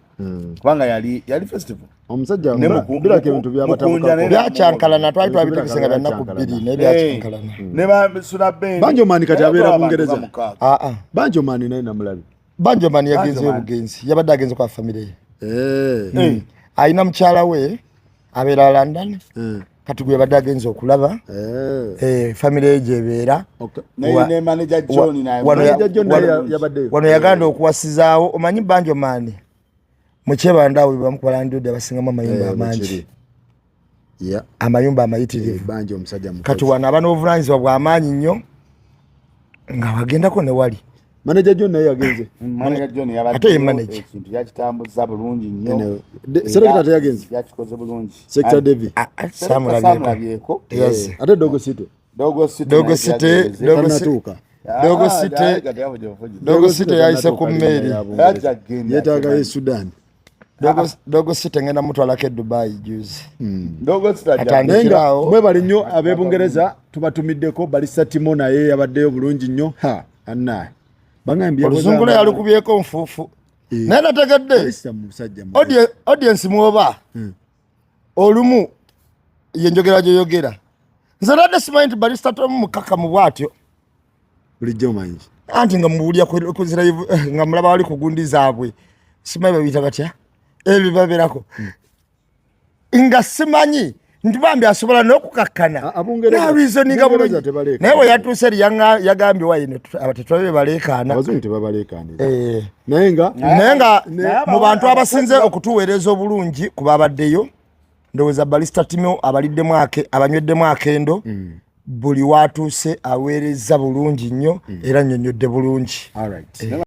kubanga yali festival. Omusajja Ne birako ebintu Mukunja byabatabukako. Byakyankalana, twali Ebintu twabitegese nga byannaku byakyankalana. 2, naye byakyankalana. Ne basula bendi. Banjo Man kati abeera Bungereza. Aa. Banjo Man naye namulabi. Banjoman yagenzeyo. Banjoman. Bugenzi yabadde agenze kwa famire ye. Eh. Alina mukyala we abeera London. Kati gwe yabadde agenze okulaba. Famire ye gyebeera. Okay. Ne manager John naye. Manager John naye yabaddeyo. Wano yaganda okuwasizaawo. Omanyi Banjoman mukyebanda awo bebamu ku balandodi abasingamu amayumba Eh, amangi. bukiri. Yeah. Amayumba amayitirivu. Banjo omusajja mukozi. Kati wano aba n'obuvunanyizibwa bw'amaanyi nnyo nga wagendako ne wali. Manager John naye yagenze. Manager John yabadde Ate ye manager. ekintu yakitambuza bulungi nnyo. Anyway, Selector teyagenze. Yakikoze bulungi. Sector Davy. Ah, ah, Selector samulabyeko. samulabyeko. Teyazze. Ate Dogo City. Dogo City Dogo naye City, yagenze. Dogo Tanatuuka. Dogo Ah, City- kati yavuja buvugi. Dogo City yayise ku mmeeri. Yajja kugenda. Yeetaagayo e Sudan. Dogo City ngenda mutwalako e Dubai juzi. Dogo City ajja Atandike. Naye nga Kiraawo. mwebale nnyo ab'ebungereza, tubatumiddeko. Barista Timo naye yabaddeyo bulungi nnyo. Ha, annaye bagambye Oluzungu lwe yalukubyeko nfuufu, naye nategedde. Barista musajja mukozi. Audience mwoba olumu yenjogera gyoyogera, nze nadde simanyi nti Barista Tomu mukakamu bwatyo. Bulijjo omanyi. Anti nga muwulira ku nga mulaba wali ku gundi zaabwe, simanyi babiyita batya ebyo babeerako, nga simanyi nti bambi asobola n'okukakkana Abungereza- nareasoninga Bungereza bulungi. tebaleekaana. Naye bwe yatuuse eri yagambye wayino abatetulabe baleekaana. Abazungu tebabaleekaanira. Eh. Naye nga Naye nga Naye mu bantu abasinze okutuweereza obulungi ku babaddeyo, ndowooza Barista Timo abaliddemu ake abanyweddemu akendo. Buli watuuse aweereza bulungi nnyo era nnyonnyodde bulungi. Alright.